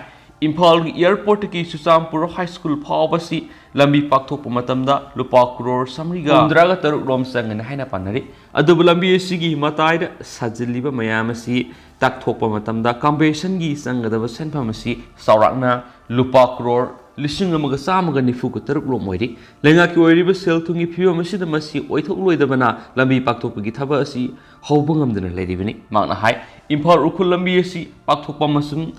ꯏꯝꯐꯥꯜꯒꯤ ꯏꯌꯥꯔꯄꯣꯔꯠꯇꯒꯤ ꯆꯨꯔꯆꯥꯟꯄꯨꯔ ꯍꯥꯏ ꯁ꯭ꯀꯨꯜ ꯐꯥꯎꯕꯁꯤ ꯂꯝꯕꯤ ꯄꯥꯛꯊꯣꯛꯄ ꯃꯇꯝꯗ ꯂꯨꯄꯥ ꯀ꯭ꯔꯣꯔ ꯆꯥꯃꯔꯤꯒ ꯍꯨꯝꯗ꯭ꯔꯥꯒ ꯇꯔꯨꯛ ꯔꯣꯝ ꯆꯪꯒꯅꯤ ꯍꯥꯏꯅ ꯄꯥꯅꯔꯤ꯫ ꯑꯗꯨꯕꯨ ꯂꯝꯕꯤ ꯑꯁꯤꯒꯤ ꯃꯇꯥꯏꯗ ꯁꯥꯖꯤꯜꯂꯤꯕ ꯃꯌꯥꯝ ꯑꯁꯤ ꯇꯥꯛꯊꯣꯛꯄ ꯃꯇꯝꯗ ꯀꯝꯄꯦꯟꯁꯦꯁꯟꯒꯤ ꯆꯪꯒꯗꯕ ꯁꯦꯟꯐꯝ ꯑꯁꯤ ꯆꯥꯎꯔꯥꯛꯅ ꯂꯨꯄꯥ ꯀ꯭ꯔꯣꯔ ꯂꯤꯁꯤꯡ ꯑꯃꯒ ꯆꯥꯝꯃꯒ ꯅꯤꯐꯨꯒ ꯇꯔꯨꯛ ꯔꯣꯝ ꯑꯣꯏꯔꯤ꯫ ꯂꯩꯉꯥꯛꯀꯤ ꯑꯣꯏꯔꯤꯕ ꯁꯦꯜ ꯊꯨꯝꯒꯤ ꯐꯤꯕꯝ ꯑꯁꯤꯗ ꯃꯁꯤ ꯑꯣꯏꯊꯣꯛꯂꯣꯏꯗꯕꯅ ꯂꯝꯕꯤ ꯄꯥꯛꯊꯣꯛꯄꯒꯤ ꯊꯕꯛ ꯑꯁꯤ ꯍꯧꯕ ꯉꯝꯗꯅ ꯂꯩꯔꯤꯕꯅꯤ꯫ ꯃꯍꯥꯛꯅ ꯍꯥꯏ, ꯏꯝꯐꯥꯜ ꯎꯈ꯭ꯔꯨꯜ ꯂꯝꯕꯤ ꯑꯁꯤ ꯄꯥꯛꯊꯣꯛꯄ ꯑꯃꯁꯨꯡ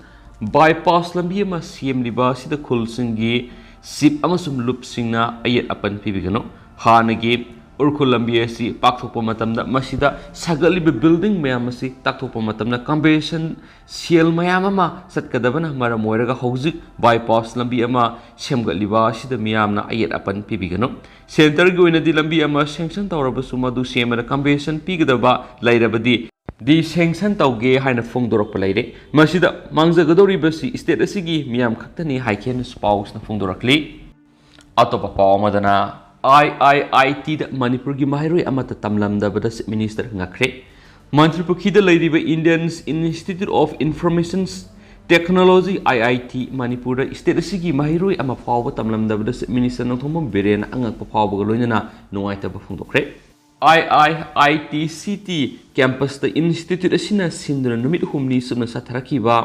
ꯕꯥꯏꯄꯥꯁ ꯂꯝꯕꯤ ꯑꯃ ꯁꯦꯝꯂꯤꯕ ꯑꯁꯤꯗ ꯈꯨꯜꯁꯤꯡꯒꯤ ꯆꯤꯞ ꯑꯃꯁꯨꯡ ꯂꯨꯞꯁꯤꯡꯅ ꯑꯌꯦꯠ ꯑꯄꯟ ꯄꯤꯕꯤꯒꯅꯨ꯫ ꯍꯥꯟꯅꯒꯤ ꯎꯔꯈꯨꯜ ꯂꯝꯕꯤ ꯑꯁꯤ ꯄꯥꯛꯊꯣꯛꯄ ꯃꯇꯝꯗ ꯃꯁꯤꯗ ꯁꯥꯒꯠꯂꯤꯕ building ꯃꯌꯥꯝ ꯑꯁꯤ ꯇꯥꯛꯊꯣꯛꯄ ꯃꯇꯝꯗ compensation ꯁꯦꯜ ꯃꯌꯥꯝ ꯑꯃ ꯆꯠꯀꯗꯕꯅ ꯃꯔꯝ ꯑꯣꯏꯔꯒ ꯍꯧꯖꯤꯛ bypass ꯂꯝꯕꯤ ꯑꯃ ꯁꯦꯝꯒꯠꯂꯤꯕ ꯑꯁꯤꯗ ꯃꯤꯌꯥꯝꯅ ꯑꯌꯦꯠ ꯑꯄꯟ ꯄꯤꯕꯤꯒꯅꯨ꯫ Centreꯒꯤ ꯑꯣꯏꯅꯗꯤ ꯂꯝꯕꯤ ꯑꯃ sanction ꯇꯧꯔꯕꯁꯨ ꯃꯗꯨ ꯁꯦꯝꯕꯗ compensation ꯄꯤꯒꯗꯕ ꯂꯩꯔꯕꯗꯤ desanction ꯇꯧꯒꯦ ꯍꯥꯏꯅ ꯐꯣꯡꯗꯣꯔꯛꯄ ꯂꯩꯔꯦ꯫ ꯃꯁꯤꯗ ꯃꯥꯡꯖꯒꯗꯧꯔꯤꯕꯁꯤ state ꯑꯁꯤꯒꯤ ꯃꯤꯌꯥꯝ ꯈꯛꯇꯅꯤ ꯍꯥꯏꯈꯤ ꯍꯥꯏꯅꯁꯨ ꯄꯥꯎꯁꯤꯅ ꯐꯣꯡꯗꯣꯔꯛꯂꯤ꯫ ꯑꯇꯣꯞꯄ ꯄꯥꯎ ꯑꯃꯗꯅ, I I I Tꯗ ꯃꯅꯤꯄꯨꯔꯒꯤ ꯃꯍꯩꯔꯣꯏ ꯑꯃꯠꯇ ꯇꯝꯂꯝꯗꯕꯗ Chief Minister ꯉꯛꯈ꯭ꯔꯦ꯫ ꯃꯟꯇ꯭ꯔꯤꯄꯨꯈ꯭ꯔꯤꯗ ꯂꯩꯔꯤꯕ Indian Institute of Information Technology, I I T ꯃꯅꯤꯄꯨꯔꯗ state ꯑꯁꯤꯒꯤ ꯃꯍꯩꯔꯣꯏ ꯑꯃ ꯐꯥꯎꯕ ꯇꯝꯂꯝꯗꯕꯗ Chief Minister ꯅꯣꯡꯊꯣꯝꯕꯝ ꯕꯤꯔꯦꯟꯅ ꯑꯉꯛꯄ ꯐꯥꯎꯕꯒ ꯂꯣꯏꯅꯅ ꯅꯨꯡꯉꯥꯏꯇꯕ ꯐꯣꯡꯗꯣꯛꯈ꯭ꯔꯦ꯫ I I I T C T campusꯇ institute ꯑꯁꯤꯅ ꯁꯤꯟꯗꯨꯅ ꯅꯨꯃꯤꯠ ꯍꯨꯝꯅꯤ ꯆꯨꯞꯅ ꯆꯠꯊꯔꯛꯈꯤꯕ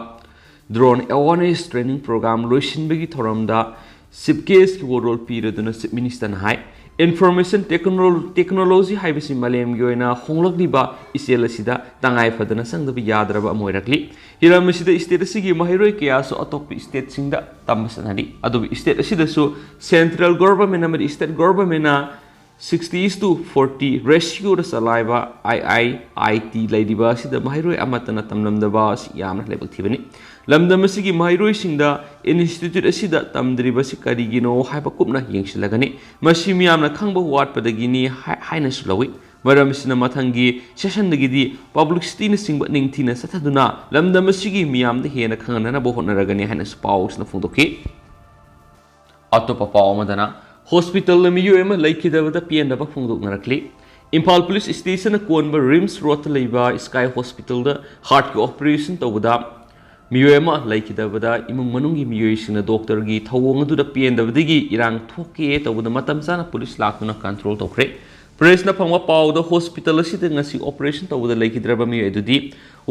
drone awareness training program ꯂꯣꯏꯁꯤꯟꯕꯒꯤ ꯊꯧꯔꯝꯗ chief guestꯀꯤ ꯋꯥꯔꯣꯜ ꯄꯤꯔꯗꯨꯅ Chief Ministerꯅ ꯍꯥꯏ, Information technol-, technology ꯍꯥꯏꯕꯁꯤ ꯃꯥꯂꯦꯝꯒꯤ ꯑꯣꯏꯅ ꯍꯣꯡꯂꯛꯂꯤꯕ ꯏꯆꯦꯜ ꯑꯁꯤꯗ ꯇꯉꯥꯏ ꯐꯗꯅ ꯆꯪꯗꯕ ꯌꯥꯗ꯭ꯔꯕ ꯑꯃ ꯑꯣꯏꯔꯛꯂꯤ꯫ ꯍꯤꯔꯝ ꯑꯁꯤꯗ state ꯑꯁꯤꯒꯤ ꯃꯍꯩꯔꯣꯏ ꯀꯌꯥꯁꯨ ꯑꯇꯣꯞꯄ stateꯁꯤꯡꯗ ꯇꯝꯕ ꯆꯠꯅꯔꯤ꯫ ꯑꯗꯨꯕꯨ state ꯑꯁꯤꯗꯁꯨ central government ꯑꯃꯗꯤ state governmentꯅ sixty is to forty ratioꯗ ꯆꯂꯥꯏꯕ I I I T ꯂꯩꯔꯤꯕ ꯑꯁꯤꯗ ꯃꯍꯩꯔꯣꯏ ꯑꯃꯠꯇꯅ ꯇꯝꯂꯝꯗꯕ ꯑꯁꯤ ꯌꯥꯝꯅ ꯂꯥꯏꯕꯛ ꯊꯤꯕꯅꯤ꯫ ꯂꯝꯗꯝ ꯑꯁꯤꯒꯤ ꯃꯍꯩꯔꯣꯏꯁꯤꯡꯗ institute ꯑꯁꯤꯗ ꯇꯝꯗ꯭ꯔꯤꯕꯁꯤ ꯀꯔꯤꯒꯤꯅꯣ ꯍꯥꯏꯕ ꯀꯨꯞꯅ ꯌꯦꯡꯁꯤꯜꯂꯒꯅꯤ꯫ ꯃꯁꯤ ꯃꯤꯌꯥꯝꯅ ꯈꯪꯕ ꯋꯥꯠꯄꯗꯒꯤꯅꯤ ꯍꯥꯏ-, ꯍꯥꯏꯅꯁꯨ ꯂꯧꯏ꯫ ꯃꯔꯝ ꯑꯁꯤꯅ ꯃꯊꯪꯒꯤ sessionꯗꯒꯤꯗꯤ publicityꯅꯆꯤꯡꯕ ꯅꯤꯡꯊꯤꯅ ꯆꯠꯊꯗꯨꯅ ꯂꯝꯗꯝ ꯑꯁꯤꯒꯤ ꯃꯤꯌꯥꯝꯗ ꯍꯦꯟꯅ ꯈꯪꯍꯟꯅꯅꯕ ꯍꯣꯠꯅꯔꯒꯅꯤ ꯍꯥꯏꯅꯁꯨ ꯄꯥꯎꯁꯤꯅ ꯐꯣꯡꯗꯣꯛꯈꯤ꯫ ꯑꯇꯣꯞꯄ ꯄꯥꯎ ꯑꯃꯗꯅ, hospitalꯗ ꯃꯤꯑꯣꯏ ꯑꯃ ꯂꯩꯈꯤꯗꯕꯗ ꯄꯦꯟꯗꯕ ꯐꯣꯡꯗꯣꯛꯅꯔꯛꯂꯤ꯫ ꯏꯝꯐꯥꯜ police stationꯅ ꯀꯣꯟꯕ RIMS roadꯇ ꯂꯩꯕ Sky Hospitalꯗ heartꯀꯤ operation ꯇꯧꯕꯗ ꯃꯤꯑꯣꯏ ꯑꯃ ꯂꯩꯈꯤꯗꯕꯗ ꯏꯃꯨꯡ ꯃꯅꯨꯡꯒꯤ ꯃꯤꯑꯣꯏꯁꯤꯡꯅ doctorꯒꯤ ꯊꯧꯑꯣꯡ ꯑꯗꯨꯗ ꯄꯦꯟꯗꯕꯗꯒꯤ ꯏꯔꯥꯡ ꯊꯣꯛꯀꯦ ꯇꯧꯕꯗ ꯃꯇꯝ ꯆꯥꯅ police ꯂꯥꯛꯇꯨꯅ control ꯇꯧꯈ꯭ꯔꯦ꯫ Pressꯅ ꯐꯪꯕ ꯄꯥꯎꯗ hospital ꯑꯁꯤꯗ ꯉꯁꯤ operation ꯇꯧꯕꯗ ꯂꯩꯈꯤꯗ꯭ꯔꯕ ꯃꯤꯑꯣꯏ ꯑꯗꯨꯗꯤ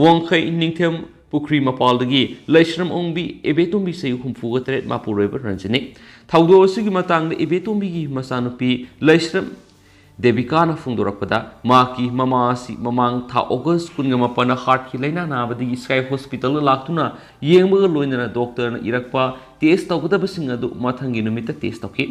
ꯋꯥꯡꯈꯩ ꯅꯤꯡꯊꯦꯝ ꯄꯨꯈ꯭ꯔꯤ ꯃꯄꯥꯜꯗꯒꯤ ꯂꯩꯁ꯭ꯔꯝ ꯑꯣꯡꯕꯤ ꯑꯦꯕꯦꯇꯣꯝꯕꯤ ꯆꯍꯤ ꯍꯨꯝꯐꯨꯒ ꯇꯔꯦꯠ ꯃꯄꯨꯔꯣꯏꯕ ꯔꯟꯖꯤꯠꯅꯤ꯫ ꯊꯧꯗꯣꯛ ꯑꯁꯤꯒꯤ ꯃꯇꯥꯡꯗ ꯑꯦꯕꯦꯇꯣꯝꯕꯤꯒꯤ ꯃꯆꯥꯅꯨꯄꯤ ꯂꯩꯁ꯭ꯔꯝ ꯗꯦꯕꯤꯀꯥꯅ ꯐꯣꯡꯗꯣꯔꯛꯄꯗ, ꯃꯍꯥꯛꯀꯤ ꯃꯃꯥ ꯑꯁꯤ ꯃꯃꯥꯡ ꯊꯥ August ꯀꯨꯟꯒ ꯃꯥꯄꯟꯗ heartꯀꯤ ꯂꯥꯏꯅꯥ ꯅꯥꯕꯗꯒꯤ Sky Hospitalꯗ ꯂꯥꯛꯇꯨꯅ ꯌꯦꯡꯕꯒ ꯂꯣꯏꯅꯅ doctorꯅ ꯏꯔꯛꯄ test ꯇꯧꯒꯗꯕꯁꯤꯡ ꯑꯗꯨ ꯃꯊꯪꯒꯤ ꯅꯨꯃꯤꯠꯇ test ꯇꯧꯈꯤ꯫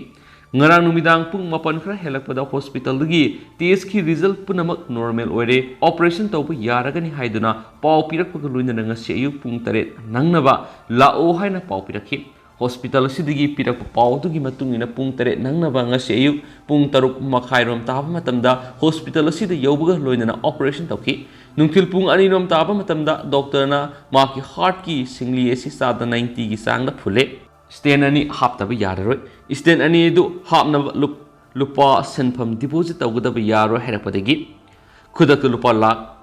ꯉꯔꯥꯡ ꯅꯨꯃꯤꯗꯥꯡ ꯄꯨꯡ ꯃꯥꯄꯟ ꯈꯔ ꯍꯦꯜꯂꯛꯄꯗ ꯍꯣꯁꯄꯤꯇꯥꯜꯗꯒꯤ ꯇꯦꯁꯀꯤ ꯔꯤꯖꯜ ꯄꯨꯝꯅꯃꯛ ꯅꯣꯔꯃꯦꯜ ꯑꯣꯏꯔꯦ, ꯑꯣꯄꯔꯦꯁꯟ ꯇꯧꯕ ꯌꯥꯔꯒꯅꯤ ꯍꯥꯏꯗꯨꯅ ꯄꯥꯎ ꯄꯤꯔꯛꯄꯒ ꯂꯣꯏꯅꯅ ꯉꯁꯤ ꯑꯌꯨꯛ ꯄꯨꯡ ꯇꯔꯦꯠ ꯅꯪꯅꯕ ꯂꯥꯛꯑꯣ ꯍꯥꯏꯅ ꯄꯥꯎ ꯄꯤꯔꯛꯈꯤ꯫ ꯍꯣꯁꯄꯤꯇꯥꯜ ꯑꯁꯤꯗꯒꯤ ꯄꯤꯔꯛꯄ ꯄꯥꯎ ꯑꯗꯨꯒꯤ ꯃꯇꯨꯡ ꯏꯟꯅ ꯄꯨꯡ ꯇꯔꯦꯠ ꯅꯪꯅꯕ ꯉꯁꯤ ꯑꯌꯨꯛ ꯄꯨꯡ ꯇꯔꯨꯛ ꯃꯈꯥꯏꯔꯣꯝ ꯇꯥꯕ ꯃꯇꯝꯗ ꯍꯣꯁꯄꯤꯇꯥꯜ ꯑꯁꯤꯗ ꯌꯧꯕꯒ ꯂꯣꯏꯅꯅ ꯑꯣꯄꯔꯦꯁꯟ ꯇꯧꯈꯤ꯫ ꯅꯨꯡꯊꯤꯜ ꯄꯨꯡ ꯑꯅꯤꯔꯣꯝ ꯇꯥꯕ ꯃꯇꯝꯗ ꯗꯣꯛꯇꯔꯅ ꯃꯍꯥꯛꯀꯤ ꯍꯥꯔꯠꯀꯤ ꯁꯤꯡꯂꯤ ꯑꯁꯤ ꯆꯥꯗ ꯅꯥꯏꯟꯇꯤꯒꯤ ꯆꯥꯡꯗ ꯐꯨꯜꯂꯦ꯫ ꯁ꯭ꯇꯦꯟ ꯑꯅꯤ ꯍꯥꯞꯇꯕ ꯌꯥꯔꯔꯣꯏ꯫ ꯁ꯭ꯇꯦꯟ ꯑꯅꯤ ꯑꯗꯨ ꯍꯥꯞꯅꯕ ꯂꯨꯞ-, ꯂꯨꯄꯥ ꯁꯦꯟꯐꯝ ꯗꯤꯄꯣꯖꯤꯠ ꯇꯧꯒꯗꯕ ꯌꯥꯔꯣꯏ ꯍꯥꯏꯔꯛꯄꯗꯒꯤ ꯈꯨꯗꯛꯇ ꯂꯨꯄꯥ ꯂꯥꯈ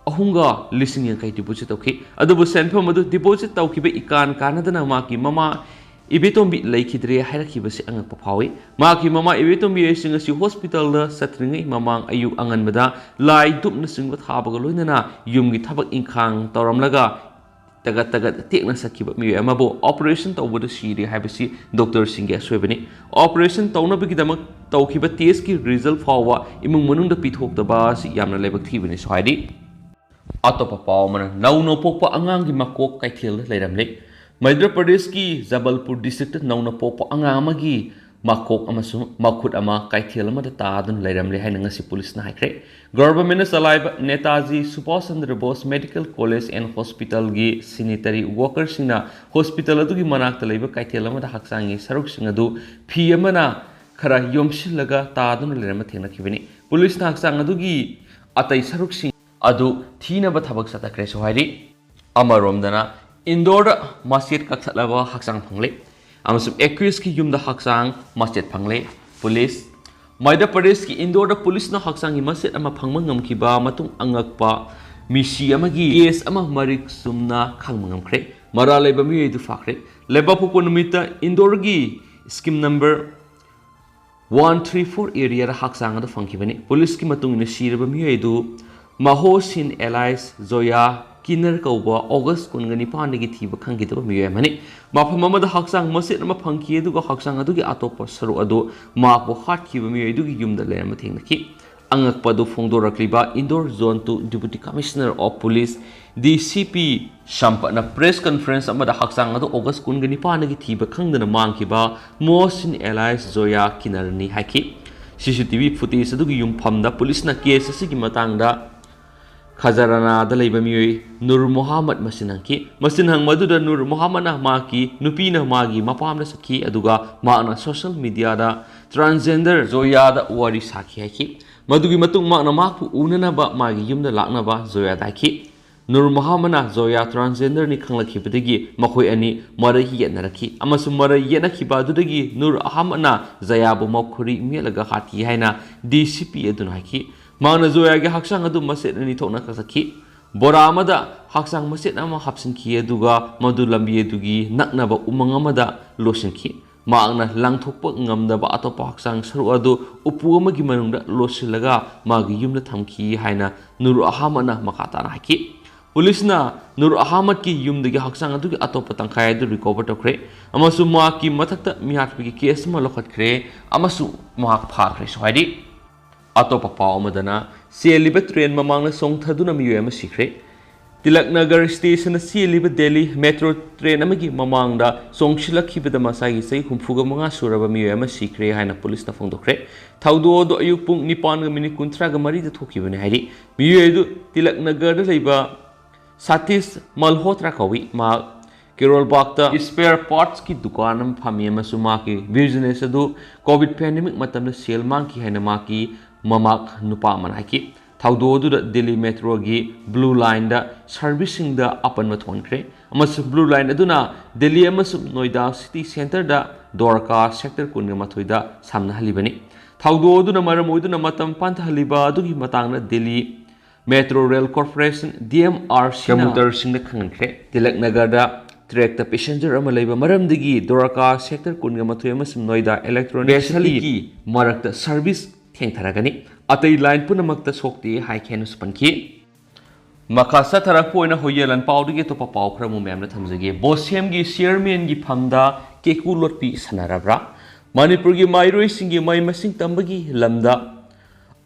ꯑꯍꯨꯝꯒ ꯂꯤꯁꯤꯡ ꯌꯥꯡꯈꯩ ꯗꯤꯄꯣꯖꯤꯠ ꯇꯧꯈꯤ꯫ ꯑꯗꯨꯕꯨ ꯁꯦꯟꯐꯝ ꯑꯗꯨ ꯗꯤꯄꯣꯖꯤꯠ ꯇꯧꯈꯤꯕ ꯏꯀꯥꯟ ꯀꯥꯟꯅꯗꯅ ꯃꯍꯥꯛꯀꯤ ꯃꯃꯥ ꯏꯕꯦꯇꯣꯝꯕꯤ ꯂꯩꯈꯤꯗ꯭ꯔꯦ ꯍꯥꯏꯔꯛꯈꯤꯕꯁꯤ ꯑꯉꯛꯄ ꯐꯥꯎꯏ꯫ ꯃꯍꯥꯛꯀꯤ ꯃꯃꯥ ꯏꯕꯦꯇꯣꯝꯕꯤ ꯑꯁꯤ ꯉꯁꯤ ꯍꯣꯁꯄꯤꯇꯥꯜꯗ ꯆꯠꯇ꯭ꯔꯤꯉꯩ ꯃꯃꯥꯡ ꯑꯌꯨꯛ ꯑꯉꯟꯕꯗ ꯂꯥꯏ ꯙꯨꯞꯅꯆꯤꯡꯕ ꯊꯥꯕꯒ ꯂꯣꯏꯅꯅ ꯌꯨꯝꯒꯤ ꯊꯕꯛ ꯏꯪꯈꯥꯡ ꯇꯧꯔꯝꯂꯒ ꯇꯒꯠ ꯇꯒꯠ ꯇꯦꯛꯅ ꯁꯛꯈꯤꯕ ꯃꯤꯑꯣꯏ ꯑꯃꯕꯨ ꯑꯣꯄꯔꯦꯁꯟ ꯇꯧꯕꯗ ꯁꯤꯔꯦ ꯍꯥꯏꯕꯁꯤ ꯗꯣꯛꯇꯔꯁꯤꯡꯒꯤ ꯑꯁꯣꯏꯕꯅꯤ꯫ ꯑꯣꯄꯔꯦꯁꯟ ꯇꯧꯅꯕꯒꯤꯗꯃꯛ ꯇꯧꯈꯤꯕ ꯇꯦꯁꯀꯤ ꯔꯤꯖꯜ ꯐꯥꯎꯕ ꯏꯃꯨꯡ ꯃꯅꯨꯡꯗ ꯄꯤꯊꯣꯛꯇꯕ ꯑꯁꯤ ꯌꯥꯝꯅ ꯂꯥꯏꯕꯛ ꯊꯤꯕꯅꯤꯁꯨ ꯍꯥꯏꯔꯤ꯫ ꯑꯇꯣꯞꯄ ꯄꯥꯎ ꯑꯃꯅ, ꯅꯧꯅ ꯄꯣꯛꯄ ꯑꯉꯥꯡꯒꯤ ꯃꯀꯣꯛ ꯀꯩꯊꯦꯜꯗ ꯂꯩꯔꯝꯂꯦ꯫ ꯃꯙ꯭ꯌ ꯄ꯭ꯔꯗꯦꯁꯀꯤ ꯖꯕꯜꯄꯨꯔ ꯗꯤꯁꯇ꯭ꯔꯤꯛꯇ ꯅꯧꯅ ꯄꯣꯛꯄ ꯑꯉꯥꯡ ꯑꯃꯒꯤ ꯃꯀꯣꯛ ꯑꯃꯁꯨꯡ ꯃꯈꯨꯠ ꯑꯃ ꯀꯩꯊꯦꯜ ꯑꯃꯗ ꯇꯥꯗꯨꯅ ꯂꯩꯔꯝꯂꯦ ꯍꯥꯏꯅ ꯉꯁꯤ ꯄꯨꯂꯤꯁꯅ ꯍꯥꯏꯈ꯭ꯔꯦ꯫ ꯒꯚꯔꯟꯃꯦꯟꯠꯅ ꯆꯂꯥꯏꯕ Netaji Subhas Chandra Bose medical college and ꯍꯣꯁꯄꯤꯇꯥꯜꯒꯤ ꯁꯦꯅꯤꯇꯔꯤ ꯋꯥꯀꯔꯁꯤꯡꯅ ꯍꯣꯁꯄꯤꯇꯥꯜ ꯑꯗꯨꯒꯤ ꯃꯅꯥꯛꯇ ꯂꯩꯕ ꯀꯩꯊꯦꯜ ꯑꯃꯗ ꯍꯛꯆꯥꯡꯒꯤ ꯁꯔꯨꯛꯁꯤꯡ ꯑꯗꯨ ꯐꯤ ꯑꯃꯅ ꯈꯔ ꯌꯣꯝꯁꯤꯜꯂꯒ ꯇꯥꯗꯨꯅ ꯂꯩꯔꯝꯕ ꯊꯦꯡꯅꯈꯤꯕꯅꯤ꯫ ꯄꯨꯂꯤꯁꯅ ꯍꯛꯆꯥꯡ ꯑꯗꯨꯒꯤ ꯑꯇꯩ ꯁꯔꯨꯛꯁꯤꯡ ꯑꯗꯨ ꯊꯤꯅꯕ ꯊꯕꯛ ꯆꯠꯊꯈ꯭ꯔꯦꯁꯨ ꯍꯥꯏꯔꯤ꯫ ꯑꯃꯔꯣꯝꯗꯅ, ꯏꯟꯗꯣꯔꯗ ꯃꯆꯦꯠ ꯀꯛꯊꯠꯂꯕ ꯍꯛꯆꯥꯡ ꯐꯪꯂꯦ ꯑꯃꯁꯨꯡ ꯑꯦꯀ꯭ꯌꯨꯁꯀꯤ ꯌꯨꯝꯗ ꯍꯛꯆꯥꯡ ꯃꯆꯦꯠ ꯐꯪꯂꯦ꯫ ꯄꯨꯂꯤꯁ꯫ ꯃꯙ꯭ꯌ ꯄ꯭ꯔꯗꯦꯁꯀꯤ ꯏꯟꯗꯣꯔꯗ ꯄꯨꯂꯤꯁꯅ ꯍꯛꯆꯥꯡꯒꯤ ꯃꯆꯦꯠ ꯑꯃ ꯐꯪꯕ ꯉꯝꯈꯤꯕ ꯃꯇꯨꯡ ꯑꯉꯛꯄ ꯃꯤꯁꯤ ꯑꯃꯒꯤ ꯀꯦꯁ ꯑꯃ ꯃꯔꯤꯛ ꯆꯨꯝꯅ ꯈꯪꯕ ꯉꯝꯈ꯭ꯔꯦ꯫ ꯃꯔꯥꯜ ꯂꯩꯕ ꯃꯤꯑꯣꯏ ꯑꯗꯨ ꯐꯥꯈ꯭ꯔꯦ꯫ ꯂꯩꯕꯥꯛꯄꯣꯛꯄ ꯅꯨꯃꯤꯠꯇ ꯏꯟꯗꯣꯔꯒꯤ scheme number one three four ꯑꯦꯔꯤꯌꯥꯗ ꯍꯛꯆꯥꯡ ꯑꯗꯨ ꯐꯪꯈꯤꯕꯅꯤ꯫ ꯄꯨꯂꯤꯁꯀꯤ ꯃꯇꯨꯡ ꯏꯟꯅ ꯁꯤꯔꯕ ꯃꯤꯑꯣꯏ ꯑꯗꯨ ꯃꯍꯣꯁꯤꯟ ꯑꯦꯂꯥꯏꯁ ꯖꯣꯌꯥ ꯀꯤꯟꯅꯔ ꯀꯧꯕ ꯑꯣꯒꯁ ꯀꯨꯟꯒ ꯅꯤꯄꯥꯟꯗꯒꯤ ꯊꯤꯕ ꯈꯪꯈꯤꯗꯕ ꯃꯤꯑꯣꯏ ꯑꯃꯅꯤ꯫ ꯃꯐꯝ ꯑꯃꯗ ꯍꯛꯆꯥꯡ ꯃꯆꯦꯠ ꯑꯃ ꯐꯪꯈꯤ, ꯑꯗꯨꯒ ꯍꯛꯆꯥꯡ ꯑꯗꯨꯒꯤ ꯑꯇꯣꯞꯄ ꯁꯔꯨꯛ ꯑꯗꯨ ꯃꯍꯥꯛꯄꯨ ꯍꯥꯠꯈꯤꯕ ꯃꯤꯑꯣꯏ ꯑꯗꯨꯒꯤ ꯌꯨꯝꯗ ꯂꯩꯔꯝꯕ ꯊꯦꯡꯅꯈꯤ꯫ ꯑꯉꯛꯄ ꯑꯗꯨ ꯐꯣꯡꯗꯣꯔꯛꯂꯤꯕ Indore zone two Deputy Commissioner of Police, D C P ꯁꯝꯄꯠꯅ press conference ꯑꯃꯗ ꯍꯛꯆꯥꯡ ꯑꯗꯨ August ꯀꯨꯟꯒ ꯅꯤꯄꯥꯟꯗꯒꯤ ꯊꯤꯕ ꯈꯪꯗꯅ ꯃꯥꯡꯈꯤꯕ ꯃꯣꯍꯁꯤꯟ alias ꯖꯣꯌꯥ ꯀꯤꯅꯔꯅꯤ ꯍꯥꯏꯈꯤ꯫ C C T V footage ꯑꯗꯨꯒꯤ ꯌꯨꯝꯐꯝꯗ ꯄꯨꯂꯤꯁꯅ case ꯑꯁꯤꯒꯤ ꯃꯇꯥꯡꯗ ꯈꯖꯔꯥꯅꯥꯗ ꯂꯩꯕ ꯃꯤꯑꯣꯏ ꯅꯨꯔ ꯃꯣꯍꯥꯃꯗ ꯃꯁꯤꯟ ꯍꯪꯈꯤ꯫ ꯃꯁꯤꯟ ꯍꯪꯕ ꯑꯗꯨꯗ ꯅꯨꯔ ꯃꯣꯍꯥꯃꯗꯅ ꯃꯍꯥꯛꯀꯤ ꯅꯨꯄꯤꯅ ꯃꯥꯒꯤ ꯃꯄꯥꯝꯗ ꯆꯠꯈꯤ, ꯑꯗꯨꯒ ꯃꯍꯥꯛꯅ social mediaꯗ transgender ꯖꯣꯌꯥꯗ ꯋꯥꯔꯤ ꯁꯥꯈꯤ ꯍꯥꯏꯈꯤ꯫ ꯃꯗꯨꯒꯤ ꯃꯇꯨꯡ ꯃꯍꯥꯛꯅ ꯃꯍꯥꯛꯄꯨ ꯎꯅꯅꯕ ꯃꯥꯒꯤ ꯌꯨꯝꯗ ꯂꯥꯛꯅꯕ ꯖꯣꯌꯥꯗ ꯍꯥꯏꯈꯤ꯫ ꯅꯨꯔ ꯃꯣꯍꯥꯃꯗꯅ ꯖꯣꯌꯥ transgenderꯅꯤ ꯈꯪꯂꯛꯈꯤꯕꯗꯒꯤ ꯃꯈꯣꯏ ꯑꯅꯤ ꯃꯔꯩ ꯌꯦꯠꯅꯔꯛꯈꯤ, ꯑꯃꯁꯨꯡ ꯃꯔꯩ ꯌꯦꯠꯅꯈꯤꯕ ꯑꯗꯨꯗꯒꯤ ꯅꯨꯔ ꯑꯍꯃꯗꯅ ꯖꯣꯌꯥꯕꯨ ꯃꯈꯨꯔꯤ ꯃꯦꯠꯂꯒ ꯍꯥꯠꯈꯤ ꯍꯥꯏꯅ D C P ꯑꯗꯨꯅ ꯍꯥꯏꯈꯤ꯫ ꯃꯍꯥꯛꯅ ꯖꯣꯌꯥꯒꯤ ꯍꯛꯆꯥꯡ ꯑꯗꯨ ꯃꯆꯦꯠ ꯑꯅꯤ ꯊꯣꯛꯅ ꯀꯛꯊꯠꯈꯤ꯫ ꯕꯣꯔꯥ ꯑꯃꯗ ꯍꯛꯆꯥꯡ ꯃꯆꯦꯠ ꯑꯃ ꯍꯥꯞꯆꯤꯟꯈꯤ, ꯑꯗꯨꯒ ꯃꯗꯨ ꯂꯝꯕꯤ ꯑꯗꯨꯒꯤ ꯅꯛꯅꯕ ꯎꯃꯪ ꯑꯃꯗ ꯂꯣꯠꯁꯤꯟꯈꯤ꯫ ꯃꯍꯥꯛꯅ ꯂꯥꯡꯊꯣꯛꯄ ꯉꯝꯗꯕ ꯑꯇꯣꯞꯄ ꯍꯛꯆꯥꯡ ꯁꯔꯨꯛ ꯑꯗꯨ ꯎꯄꯨ ꯑꯃꯒꯤ ꯃꯅꯨꯡꯗ ꯂꯣꯠꯁꯤꯜꯂꯒ ꯃꯥꯒꯤ ꯌꯨꯝꯗ ꯊꯝꯈꯤ ꯍꯥꯏꯅ ꯅꯨꯔ ꯑꯍꯃꯗꯅ ꯃꯈꯥ ꯇꯥꯅ ꯍꯥꯏꯈꯤ꯫ ꯄꯨꯂꯤꯁꯅ ꯅꯨꯔ ꯑꯍꯃꯗꯀꯤ ꯌꯨꯝꯗꯒꯤ ꯍꯛꯆꯥꯡ ꯑꯗꯨꯒꯤ ꯑꯇꯣꯞꯄ ꯇꯪꯈꯥꯏ ꯑꯗꯨ recover ꯇꯧꯈ꯭ꯔꯦ, ꯑꯃꯁꯨꯡ ꯃꯍꯥꯛꯀꯤ ꯃꯊꯛꯇ ꯃꯤꯍꯥꯠꯄꯒꯤ case ꯑꯃ ꯂꯧꯈꯠꯈ꯭ꯔꯦ ꯑꯃꯁꯨꯡ ꯃꯍꯥꯛ ꯐꯥꯈ꯭ꯔꯦꯁꯨ ꯍꯥꯏꯔꯤ꯫ ꯑꯇꯣꯞꯄ ꯄꯥꯎ ꯑꯃꯗꯅ, ꯆꯦꯜꯂꯤꯕ train ꯃꯃꯥꯡꯗ ꯆꯣꯡꯊꯗꯨꯅ ꯃꯤꯑꯣꯏ ꯑꯃ ꯁꯤꯈ꯭ꯔꯦ꯫ ꯇꯤꯂꯛ ꯅꯒꯔ stationꯗ ꯆꯦꯜꯂꯤꯕ Delhi metro train ꯑꯃꯒꯤ ꯃꯃꯥꯡꯗ ꯆꯣꯡꯁꯤꯜꯂꯛꯈꯤꯕꯗ ꯃꯁꯥꯒꯤ ꯆꯍꯤ ꯍꯨꯝꯐꯨꯒ ꯃꯉꯥ ꯁꯨꯔꯕ ꯃꯤꯑꯣꯏ ꯑꯃ ꯁꯤꯈ꯭ꯔꯦ ꯍꯥꯏꯅ ꯄꯨꯂꯤꯁꯅ ꯐꯣꯡꯗꯣꯛꯈ꯭ꯔꯦ꯫ ꯊꯧꯗꯣꯛ ꯑꯗꯨ ꯑꯌꯨꯛ ꯄꯨꯡ ꯅꯤꯄꯥꯟꯒ minute ꯀꯨꯟꯊ꯭ꯔꯥꯒ ꯃꯔꯤꯗ ꯊꯣꯛꯈꯤꯕꯅꯤ ꯍꯥꯏꯔꯤ꯫ ꯃꯤꯑꯣꯏ ꯑꯗꯨ ꯇꯤꯂꯛ ꯅꯒꯔꯗ ꯂꯩꯕ ꯁꯥꯇꯤꯁ ꯃꯜꯍꯣꯇ꯭ꯔꯥ ꯀꯧꯏ꯫ ꯃꯍꯥꯛ ꯀꯦꯔꯣꯜ ꯕꯥꯒꯇ spare partsꯀꯤ ꯗꯨꯀꯥꯟ ꯑꯃ ꯐꯝꯃꯤ ꯑꯃꯁꯨꯡ ꯃꯍꯥꯛꯀꯤ business ꯑꯗꯨ COVID pandemic ꯃꯇꯝꯗ ꯁꯦꯜ ꯃꯥꯡꯈꯤ ꯍꯥꯏꯅ ꯃꯍꯥꯛꯀꯤ ꯃꯃꯥ ꯅꯨꯄꯥ ꯑꯃꯅ ꯍꯥꯏꯈꯤ꯫ ꯊꯧꯗꯣꯛ ꯑꯗꯨꯗ Delhi metroꯒꯤ Blue Lineꯗ serviceꯁꯤꯡꯗ ꯑꯄꯟꯕ ꯊꯣꯛꯍꯟꯈ꯭ꯔꯦ, ꯑꯃꯁꯨꯡ Blue Line ꯑꯗꯨꯅ Delhi ꯑꯃꯁꯨꯡ Noida city centreꯗ ꯗ꯭ꯋꯥꯔꯀꯥ sector ꯀꯨꯟꯒ ꯃꯥꯊꯣꯏꯗ ꯁꯝꯅꯍꯜꯂꯤꯕꯅꯤ꯫ ꯊꯧꯗꯣꯛ ꯑꯗꯨꯅ ꯃꯔꯝ ꯑꯣꯏꯗꯨꯅ ꯃꯇꯝ ꯄꯟꯊꯍꯜꯂꯤꯕ ꯑꯗꯨꯒꯤ ꯃꯇꯥꯡꯗ Delhi Metro Rail Corporation, D M R C commuterꯁꯤꯡꯗ ꯈꯪꯍꯟꯈ꯭ꯔꯦ꯫ Tilak ꯅꯒꯔꯗ trackꯇ passenger ꯑꯃ ꯂꯩꯕ ꯃꯔꯝꯗꯒꯤ ꯗ꯭ꯋꯥꯔꯀꯥ sector ꯀꯨꯟꯒ ꯃꯥꯊꯣꯏ ꯑꯃꯁꯨꯡ Noida electronic cityꯒꯤ ꯃꯔꯛꯇ service ꯊꯦꯡꯊꯔꯒꯅꯤ꯫ ꯑꯇꯩ line ꯄꯨꯝꯅꯃꯛꯇ ꯁꯣꯛꯇꯦ ꯍꯥꯏꯈꯤ ꯍꯥꯏꯅꯁꯨ ꯄꯟꯈꯤ꯫ ꯃꯈꯥ ꯆꯠꯊꯔꯛꯄ ꯑꯣꯏꯅ ꯍꯨꯏꯌꯦꯟ ꯂꯥꯟꯄꯥꯎꯗꯒꯤ ꯑꯇꯣꯞꯄ ꯄꯥꯎ ꯈꯔ ꯑꯃꯨꯛ ꯃꯌꯥꯝꯅ ꯊꯝꯖꯒꯦ꯫ ꯕꯣꯁꯦꯝꯒꯤ chairmanꯒꯤ ꯐꯝꯗ ꯀꯦꯀꯨ ꯂꯣꯠꯄꯤ ꯁꯥꯟꯅꯔꯕ꯭ꯔꯥ? ꯃꯅꯤꯄꯨꯔꯒꯤ ꯃꯍꯩꯔꯣꯏꯁꯤꯡꯒꯤ ꯃꯍꯩ ꯃꯁꯤꯡ ꯇꯝꯕꯒꯤ ꯂꯝꯗ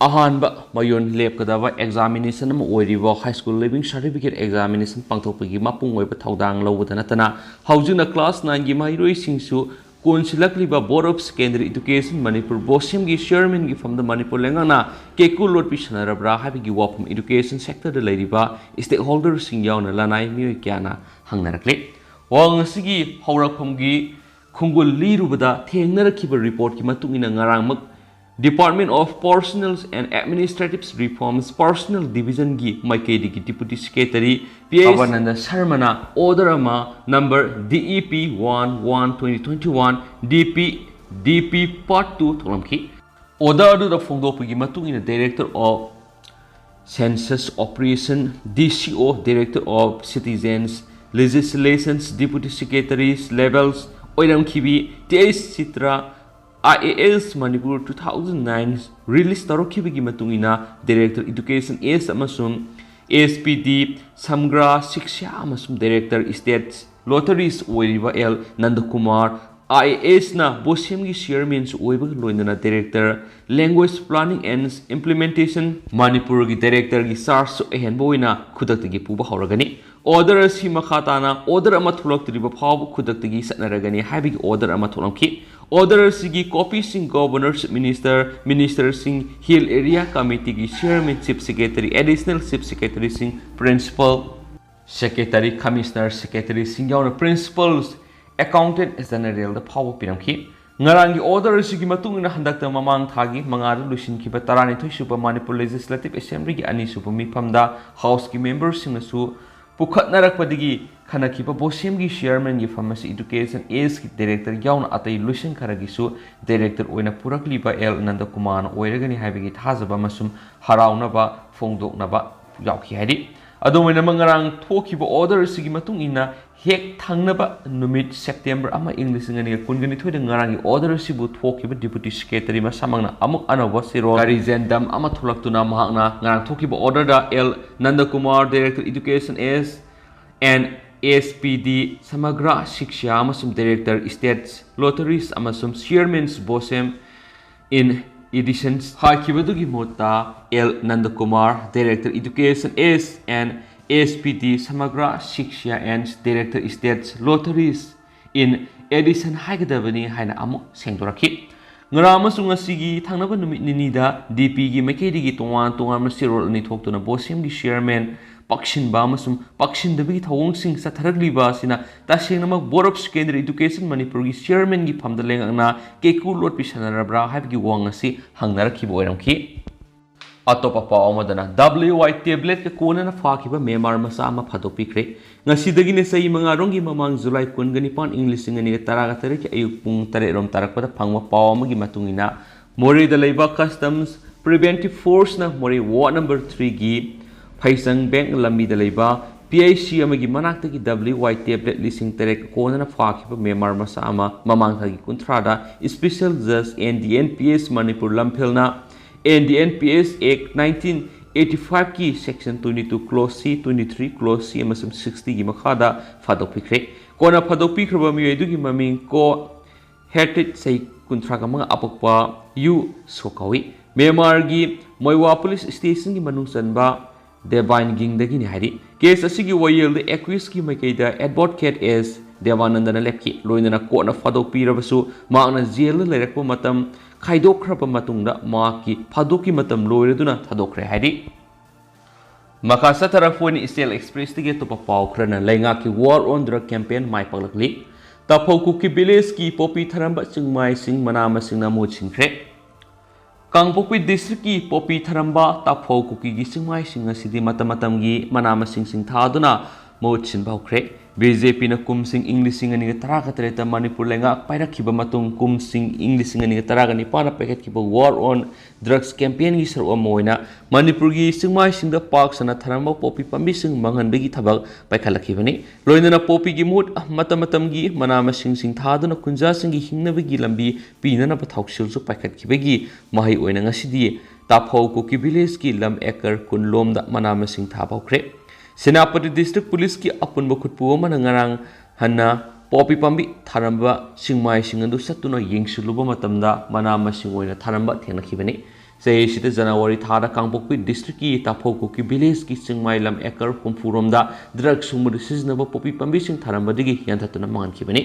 ꯑꯍꯥꯟꯕ ꯃꯌꯣꯟ ꯂꯦꯞꯀꯗꯕ examination ꯑꯃ ꯑꯣꯏꯔꯤꯕ High School Leaving Certificate Examination ꯄꯥꯡꯊꯣꯛꯄꯒꯤ ꯃꯄꯨꯡ ꯑꯣꯏꯕ ꯊꯧꯗꯥꯡ ꯂꯧꯕꯗ ꯅꯠꯇꯅ, ꯍꯧꯖꯤꯛꯅ class nineꯒꯤ ꯃꯍꯩꯔꯣꯏꯁꯤꯡꯁꯨ ꯀꯣꯟꯁꯤꯜꯂꯛꯂꯤꯕ Board of Secondary Education Manipur, ꯕꯣꯁꯦꯝꯒꯤ chairmanꯒꯤ ꯐꯝꯗ Manipur ꯂꯩꯉꯥꯛꯅ ꯀꯦꯀꯨ ꯂꯣꯠꯄꯤ ꯁꯥꯟꯅꯔꯕ꯭ꯔꯥ ꯍꯥꯏꯕꯒꯤ ꯋꯥꯐꯝ education sectorꯗ ꯂꯩꯔꯤꯕ stakeholderꯁꯤꯡ ꯌꯥꯎꯅ ꯂꯅꯥꯏ ꯃꯤꯑꯣꯏ ꯀꯌꯥꯅ ꯍꯪꯅꯔꯛꯂꯤ꯫ ꯋꯥꯍꯪ ꯑꯁꯤꯒꯤ ꯍꯧꯔꯛꯐꯝꯒꯤ ꯈꯣꯡꯒꯨꯜ ꯂꯤꯔꯨꯕꯗ, ꯊꯦꯡꯅꯔꯛꯈꯤꯕ reportꯀꯤ ꯃꯇꯨꯡ ꯏꯟꯅ, ꯉꯔꯥꯡꯃꯛ Department of Personnel and Administrative Reforms, Personnel Divisionꯒꯤ ꯃꯥꯏꯀꯩꯗꯒꯤ Deputy Secretary P S ꯕꯕꯥꯅꯟꯗ ꯁꯔꯃꯅ order ꯑꯃ number D E P one one twenty twenty one D P D P Part two ꯊꯣꯛꯂꯝꯈꯤ꯫ Order ꯑꯗꯨꯗ ꯐꯣꯡꯗꯣꯛꯄꯒꯤ ꯃꯇꯨꯡ ꯏꯟꯅ, Director of Census Operation, D C O, Director of Citizens Legislations, Deputy Secretaries levels ꯑꯣꯏꯔꯝꯈꯤꯕꯤ T H ꯆꯤꯇ꯭ꯔ, I A S Manipur two thousand nine release ꯇꯧꯔꯛꯈꯤꯕꯒꯤ ꯃꯇꯨꯡ ꯏꯟꯅ, Director Education S ꯑꯃꯁꯨꯡ S P D Samagya Shiksha ꯑꯃꯁꯨꯡ Director State Lotteries ꯑꯣꯏꯔꯤꯕ L ꯅꯟꯗꯀꯨꯃꯥꯔ, I A S ꯅ ꯕꯣꯁꯦꯝꯒꯤ chairmanꯁꯨ ꯑꯣꯏꯕꯒ ꯂꯣꯏꯅꯅ Director Language Planning and Implementation ꯃꯅꯤꯄꯨꯔꯒꯤ directorꯒꯤ chargeꯁꯨ ꯑꯍꯦꯟꯕ ꯑꯣꯏꯅ ꯈꯨꯗꯛꯇꯒꯤ ꯄꯨꯕ ꯍꯧꯔꯒꯅꯤ꯫ Order ꯑꯁꯤ ꯃꯈꯥ ꯇꯥꯅ order ꯑꯃ ꯊꯣꯛꯂꯛꯇ꯭ꯔꯤꯕ ꯐꯥꯎꯕ ꯈꯨꯗꯛꯇꯒꯤ ꯆꯠꯅꯔꯒꯅꯤ ꯍꯥꯏꯕꯒꯤ order ꯑꯃ ꯊꯣꯛꯂꯝꯈꯤ꯫ Order ꯑꯁꯤꯒꯤ copyꯁꯤꯡ Governor, Chief Minister, Ministerꯁꯤꯡ, Hill Area Committeeꯒꯤ chairman, Chief Secretary, Additional Chief Secretaryꯁꯤꯡ, Principal Secretary, Commissioner Secretaryꯁꯤꯡ ꯌꯥꯎꯅ Principal Accountant Generalꯗ ꯐꯥꯎꯕ ꯄꯤꯔꯝꯈꯤ꯫ ꯉꯔꯥꯡꯒꯤ order ꯑꯁꯤꯒꯤ ꯃꯇꯨꯡ ꯏꯟꯅ, ꯍꯟꯗꯛꯇ ꯃꯃꯥꯡ ꯊꯥꯒꯤ ꯃꯉꯥꯗ ꯂꯣꯏꯁꯤꯟꯈꯤꯕ ꯇꯔꯥꯅꯤꯊꯣꯏ ꯁꯨꯕ ꯃꯅꯤꯄꯨꯔ Legislative Assemblyꯒꯤ ꯑꯅꯤꯁꯨꯕ ꯃꯤꯐꯝꯗ Houseꯀꯤ memberꯁꯤꯡꯅꯁꯨ ꯄꯨꯈꯠꯅꯔꯛꯄꯗꯒꯤ ꯈꯟꯅꯈꯤꯕ ꯕꯣꯁꯦꯝꯒꯤ chairmanꯒꯤ ꯐꯝ ꯑꯁꯤ Education Sꯒꯤ director ꯌꯥꯎꯅ ꯑꯇꯩ ꯂꯣꯏꯁꯪ ꯈꯔꯒꯤꯁꯨ director ꯑꯣꯏꯅ ꯄꯨꯔꯛꯂꯤꯕ L ꯅꯟꯗꯀꯨꯃꯥꯔꯅ ꯑꯣꯏꯔꯒꯅꯤ ꯍꯥꯏꯕꯒꯤ ꯊꯥꯖꯕ ꯑꯃꯁꯨꯡ ꯍꯔꯥꯎꯅꯕ ꯐꯣꯡꯗꯣꯛꯅꯕ ꯌꯥꯎꯈꯤ ꯍꯥꯏꯔꯤ꯫ ꯑꯗꯨꯝ ꯑꯣꯏꯅꯃꯛ, ꯉꯔꯥꯡ ꯊꯣꯛꯈꯤꯕ order ꯑꯁꯤꯒꯤ ꯃꯇꯨꯡ ꯏꯟꯅ, ꯍꯦꯛ ꯊꯪꯅꯕ ꯅꯨꯃꯤꯠ September ꯑꯃ, ꯏꯪ ꯂꯤꯁꯤꯡ ꯑꯅꯤꯒ ꯀꯨꯟꯒ ꯅꯤꯊꯣꯏꯗ ꯉꯔꯥꯡꯒꯤ order ꯑꯁꯤꯕꯨ ꯊꯣꯛꯈꯤꯕ Deputy Secretary ꯃꯁꯥꯃꯛꯅ ꯑꯃꯨꯛ ꯑꯅꯧꯕ ꯆꯦꯔꯣꯜ Corrigendum ꯑꯃ ꯊꯣꯛꯂꯛꯇꯨꯅ, ꯃꯍꯥꯛꯅ ꯉꯔꯥꯡ ꯊꯣꯛꯈꯤꯕ orderꯗ L ꯅꯟꯗꯀꯨꯃꯥꯔ, Director Education S and S P D Samagya Shiksha ꯑꯃꯁꯨꯡ Director State Lotteries ꯑꯃꯁꯨꯡ Chairman's Bosem in Editions ꯍꯥꯏꯈꯤꯕꯗꯨꯒꯤ ꯃꯍꯨꯠꯇ L Nandakumar, Director Education S and S P D Samagra Shiksha and Director States Lotteries in Edition ꯍꯥꯏꯒꯗꯕꯅꯤ ꯍꯥꯏꯅ ꯑꯃꯨꯛ ꯁꯦꯡꯗꯣꯔꯛꯈꯤ꯫ ꯉꯔꯥꯡ ꯑꯃꯁꯨꯡ ꯉꯁꯤꯒꯤ ꯊꯪꯅꯕ ꯅꯨꯃꯤꯠ ꯅꯤꯅꯤꯗ D P ꯒꯤ ꯃꯥꯏꯀꯩꯗꯒꯤ ꯇꯣꯉꯥꯟ ꯇꯣꯉꯥꯟꯕ ꯆꯦꯔꯣꯜ ꯑꯅꯤ ꯊꯣꯛꯇꯨꯅ BOSEM ꯒꯤ chairman ꯄꯥꯛꯁꯤꯟꯕ ꯑꯃꯁꯨꯡ ꯄꯥꯛꯁꯤꯟꯗꯕꯒꯤ ꯊꯧꯑꯣꯡꯁꯤꯡ ꯆꯠꯊꯔꯛꯂꯤꯕ ꯑꯁꯤꯅ ꯇꯁꯦꯡꯅꯃꯛ Board of Secondary Education ꯃꯅꯤꯄꯨꯔꯒꯤ chairman ꯒꯤ ꯐꯝꯗ ꯂꯩꯉꯥꯛꯅ ꯀꯦꯀꯨ ꯂꯣꯠꯄꯤ ꯁꯥꯟꯅꯔꯕ꯭ꯔꯥ ꯍꯥꯏꯕꯒꯤ ꯋꯥꯍꯪ ꯑꯁꯤ ꯍꯪꯅꯔꯛꯈꯤꯕ ꯑꯣꯏꯔꯝꯈꯤ꯫ ꯑꯇꯣꯞꯄ ꯄꯥꯎ ꯑꯃꯗꯅ, W Y tablet ꯀ ꯀꯣꯟꯅꯅ ꯐꯥꯈꯤꯕ ꯃ꯭ꯌꯥꯟꯃꯥꯔ ꯃꯆꯥ ꯑꯃ ꯐꯥꯗꯣꯛꯄꯤꯈ꯭ꯔꯦ꯫ ꯉꯁꯤꯗꯒꯤꯅ ꯆꯍꯤ ꯃꯉꯥ ꯔꯣꯝꯒꯤ ꯃꯃꯥꯡ, ꯖꯨꯂꯥꯏ ꯀꯨꯟꯒ ꯅꯤꯄꯥꯟ, ꯏꯪ ꯂꯤꯁꯤꯡ ꯑꯅꯤꯒ ꯇꯔꯥꯒ ꯇꯔꯦꯠꯀꯤ ꯑꯌꯨꯛ ꯄꯨꯡ ꯇꯔꯦꯠ ꯔꯣꯝ ꯇꯥꯔꯛꯄꯗ ꯐꯪꯕ ꯄꯥꯎ ꯑꯃꯒꯤ ꯃꯇꯨꯡ ꯏꯟꯅ, ꯃꯣꯔꯦꯗ ꯂꯩꯕ Customs Preventive Force ꯅ ꯃꯣꯔꯦ Ward number three ꯒꯤ ꯐꯩꯁꯪ ꯕꯦꯡꯛ ꯂꯝꯕꯤꯗ ꯂꯩꯕ P I C ꯑꯃꯒꯤ ꯃꯅꯥꯛꯇꯒꯤ W Y tablet ꯂꯤꯁꯤꯡ ꯇꯔꯦꯠ ꯀꯣꯟꯅꯅ ꯐꯥꯈꯤꯕ ꯃ꯭ꯌꯥꯟꯃꯥꯔ ꯃꯆꯥ ꯑꯃ ꯃꯃꯥꯡ ꯊꯥꯒꯤ ꯀꯨꯟꯊ꯭ꯔꯥꯗ Special Judge and D N P S Manipur ꯂꯝꯐꯦꯜꯅ N D N P S Act nineteen eighty five ꯀꯤ Section twenty two Clause C, twenty three Clause C ꯑꯃꯁꯨꯡ sixty ꯒꯤ ꯃꯈꯥꯗ ꯐꯥꯗꯣꯛꯄꯤꯈ꯭ꯔꯦ꯫ ꯀꯣꯟꯅ ꯐꯥꯗꯣꯛꯄꯤꯈ꯭ꯔꯕ ꯃꯤꯑꯣꯏ ꯑꯗꯨꯒꯤ ꯃꯃꯤꯡ ꯀꯣ ꯍꯦꯔꯇꯤꯠ, ꯆꯍꯤ ꯀꯨꯟꯊ꯭ꯔꯥꯒ ꯃꯉꯥ, ꯑꯄꯣꯛꯄ ꯌꯨ ꯁꯣ ꯀꯧꯏ꯫ ꯃ꯭ꯌꯥꯟꯃꯥꯔꯒꯤ ꯃꯣꯏꯋꯥ ꯄꯨꯂꯤꯁ ꯁ꯭ꯇꯦꯁꯟꯒꯤ ꯃꯅꯨꯡ ꯆꯟꯕ ꯗꯦꯕꯥꯏꯟ ꯒꯤꯡꯗꯒꯤꯅꯤ ꯍꯥꯏꯔꯤ꯫ ꯀꯦꯁ ꯑꯁꯤꯒꯤ ꯋꯥꯌꯦꯜꯗ ꯑꯦꯀ꯭ꯌꯨꯁꯀꯤ ꯃꯥꯏꯀꯩꯗ ꯑꯦꯗꯚꯣꯀꯦꯠ ꯑꯦꯁ ꯗꯦꯕꯥꯅꯟꯗꯅ ꯂꯦꯞꯈꯤ꯫ ꯂꯣꯏꯅꯅ ꯀꯣꯔꯠꯅ ꯐꯥꯗꯣꯛꯄꯤꯔꯕꯁꯨ, ꯃꯍꯥꯛꯅ ꯖꯦꯜꯗ ꯂꯩꯔꯛꯄ ꯃꯇꯝ ꯈꯥꯏꯗꯣꯛꯈ꯭ꯔꯕ ꯃꯇꯨꯡꯗ ꯃꯍꯥꯛꯀꯤ ꯐꯥꯗꯣꯛꯀꯤ ꯃꯇꯝ ꯂꯣꯏꯔꯗꯨꯅ ꯊꯥꯗꯣꯛꯈ꯭ꯔꯦ ꯍꯥꯏꯔꯤ꯫ ꯃꯈꯥ ꯆꯠꯊꯔꯛꯄ ꯑꯣꯏꯅ East India Express ꯇꯒꯤ ꯑꯇꯣꯞꯄ ꯄꯥꯎ ꯈꯔꯅ, ꯂꯩꯉꯥꯛꯀꯤ War on Drug campaign ꯃꯥꯏ ꯄꯥꯛꯂꯛꯂꯤ꯫ ꯇꯥꯐꯧ ꯀꯨꯀꯤ village ꯀꯤ ꯄꯣꯄꯤ ꯊꯥꯔꯝꯕ ꯆꯤꯡꯃꯥꯏꯁꯤꯡ ꯃꯅꯥ ꯃꯁꯤꯡꯅ ꯃꯍꯨꯠ ꯁꯤꯟꯈ꯭ꯔꯦ꯫ ꯀꯥꯡꯄꯣꯛꯄꯤ district ꯀꯤ ꯄꯣꯄꯤ ꯊꯥꯔꯝꯕ ꯇꯥꯐꯧ ꯀꯨꯀꯤꯒꯤ ꯆꯤꯡꯃꯥꯏꯁꯤꯡ ꯑꯁꯤꯗꯤ ꯃꯇꯝ ꯃꯇꯝꯒꯤ ꯃꯅꯥ ꯃꯁꯤꯡꯁꯤꯡ ꯊꯥꯗꯨꯅ ꯃꯍꯨꯠ ꯁꯤꯟꯕ ꯍꯧꯈ꯭ꯔꯦ꯫ B J P ꯅ ꯀꯨꯝꯁꯤꯡ ꯏꯪ ꯂꯤꯁꯤꯡ ꯑꯅꯤꯒ ꯇꯔꯥꯒ ꯇꯔꯦꯠꯇ ꯃꯅꯤꯄꯨꯔ ꯂꯩꯉꯥꯛ ꯄꯥꯏꯔꯛꯈꯤꯕ ꯃꯇꯨꯡ, ꯀꯨꯝꯁꯤꯡ ꯏꯪ ꯂꯤꯁꯤꯡ ꯑꯅꯤꯒ ꯇꯔꯥꯒ ꯅꯤꯄꯥꯟꯗ ꯄꯥꯏꯈꯠꯈꯤꯕ War on Drugs campaign ꯒꯤ ꯁꯔꯨꯛ ꯑꯃ ꯑꯣꯏꯅ ꯃꯅꯤꯄꯨꯔꯒꯤ ꯆꯤꯡꯃꯥꯏꯁꯤꯡꯗ ꯄꯥꯛ ꯁꯟꯅ ꯊꯥꯔꯝꯕ ꯄꯣꯄꯤ ꯄꯥꯝꯕꯤꯁꯤꯡ ꯃꯥꯡꯍꯟꯕꯒꯤ ꯊꯕꯛ ꯄꯥꯏꯈꯠꯂꯛꯈꯤꯕꯅꯤ꯫ ꯂꯣꯏꯅꯅ ꯄꯣꯄꯤꯒꯤ ꯃꯍꯨꯠ ꯃꯇꯝ ꯃꯇꯝꯒꯤ ꯃꯅꯥ ꯃꯁꯤꯡꯁꯤꯡ ꯊꯥꯗꯨꯅ ꯈꯨꯟꯖꯥꯁꯤꯡꯒꯤ ꯍꯤꯡꯅꯕꯒꯤ ꯂꯝꯕꯤ ꯄꯤꯅꯅꯕ ꯊꯧꯁꯤꯜꯁꯨ ꯄꯥꯏꯈꯠꯈꯤꯕꯒꯤ ꯃꯍꯩ ꯑꯣꯏꯅ ꯉꯁꯤꯗꯤ ꯇꯥꯐꯧ ꯀꯨꯀꯤ village ꯀꯤ ꯂꯝ acre ꯀꯨꯟ ꯂꯣꯝꯗ ꯃꯅꯥ ꯃꯁꯤꯡ ꯊꯥꯕ ꯍꯧꯈ꯭ꯔꯦ꯫ ꯁꯦꯅꯥꯄꯇꯤ district police ꯀꯤ ꯑꯄꯨꯟꯕ ꯈꯨꯠꯄꯨ ꯑꯃꯅ ꯉꯔꯥꯡ ꯍꯟꯅ ꯄꯣꯄꯤ ꯄꯥꯝꯕꯤ ꯊꯥꯔꯝꯕ ꯆꯤꯡꯃꯥꯏꯁꯤꯡ ꯑꯗꯨ ꯆꯠꯇꯨꯅ ꯌꯦꯡꯁꯤꯜꯂꯨꯕ ꯃꯇꯝꯗ ꯃꯅꯥ ꯃꯁꯤꯡ ꯑꯣꯏꯅ ꯊꯥꯔꯝꯕ ꯊꯦꯡꯅꯈꯤꯕꯅꯤ꯫ ꯆꯍꯤꯁꯤꯗ ꯖꯅꯋꯥꯔꯤ ꯊꯥꯗ ꯀꯥꯡꯄꯣꯛꯄꯤ district ꯀꯤ ꯇꯥꯐꯧ ꯀꯨꯀꯤ village ꯀꯤ ꯆꯤꯡꯃꯥꯏ ꯂꯝ acre ꯍꯨꯝꯐꯨ ꯔꯣꯝꯗ drug ꯁꯨꯡꯕꯗ ꯁꯤꯖꯤꯟꯅꯕ ꯄꯣꯄꯤ ꯄꯥꯝꯕꯤꯁꯤꯡ ꯊꯥꯔꯝꯕꯗꯒꯤ ꯌꯥꯟꯊꯠꯇꯨꯅ ꯃꯥꯡꯍꯟꯈꯤꯕꯅꯤ꯫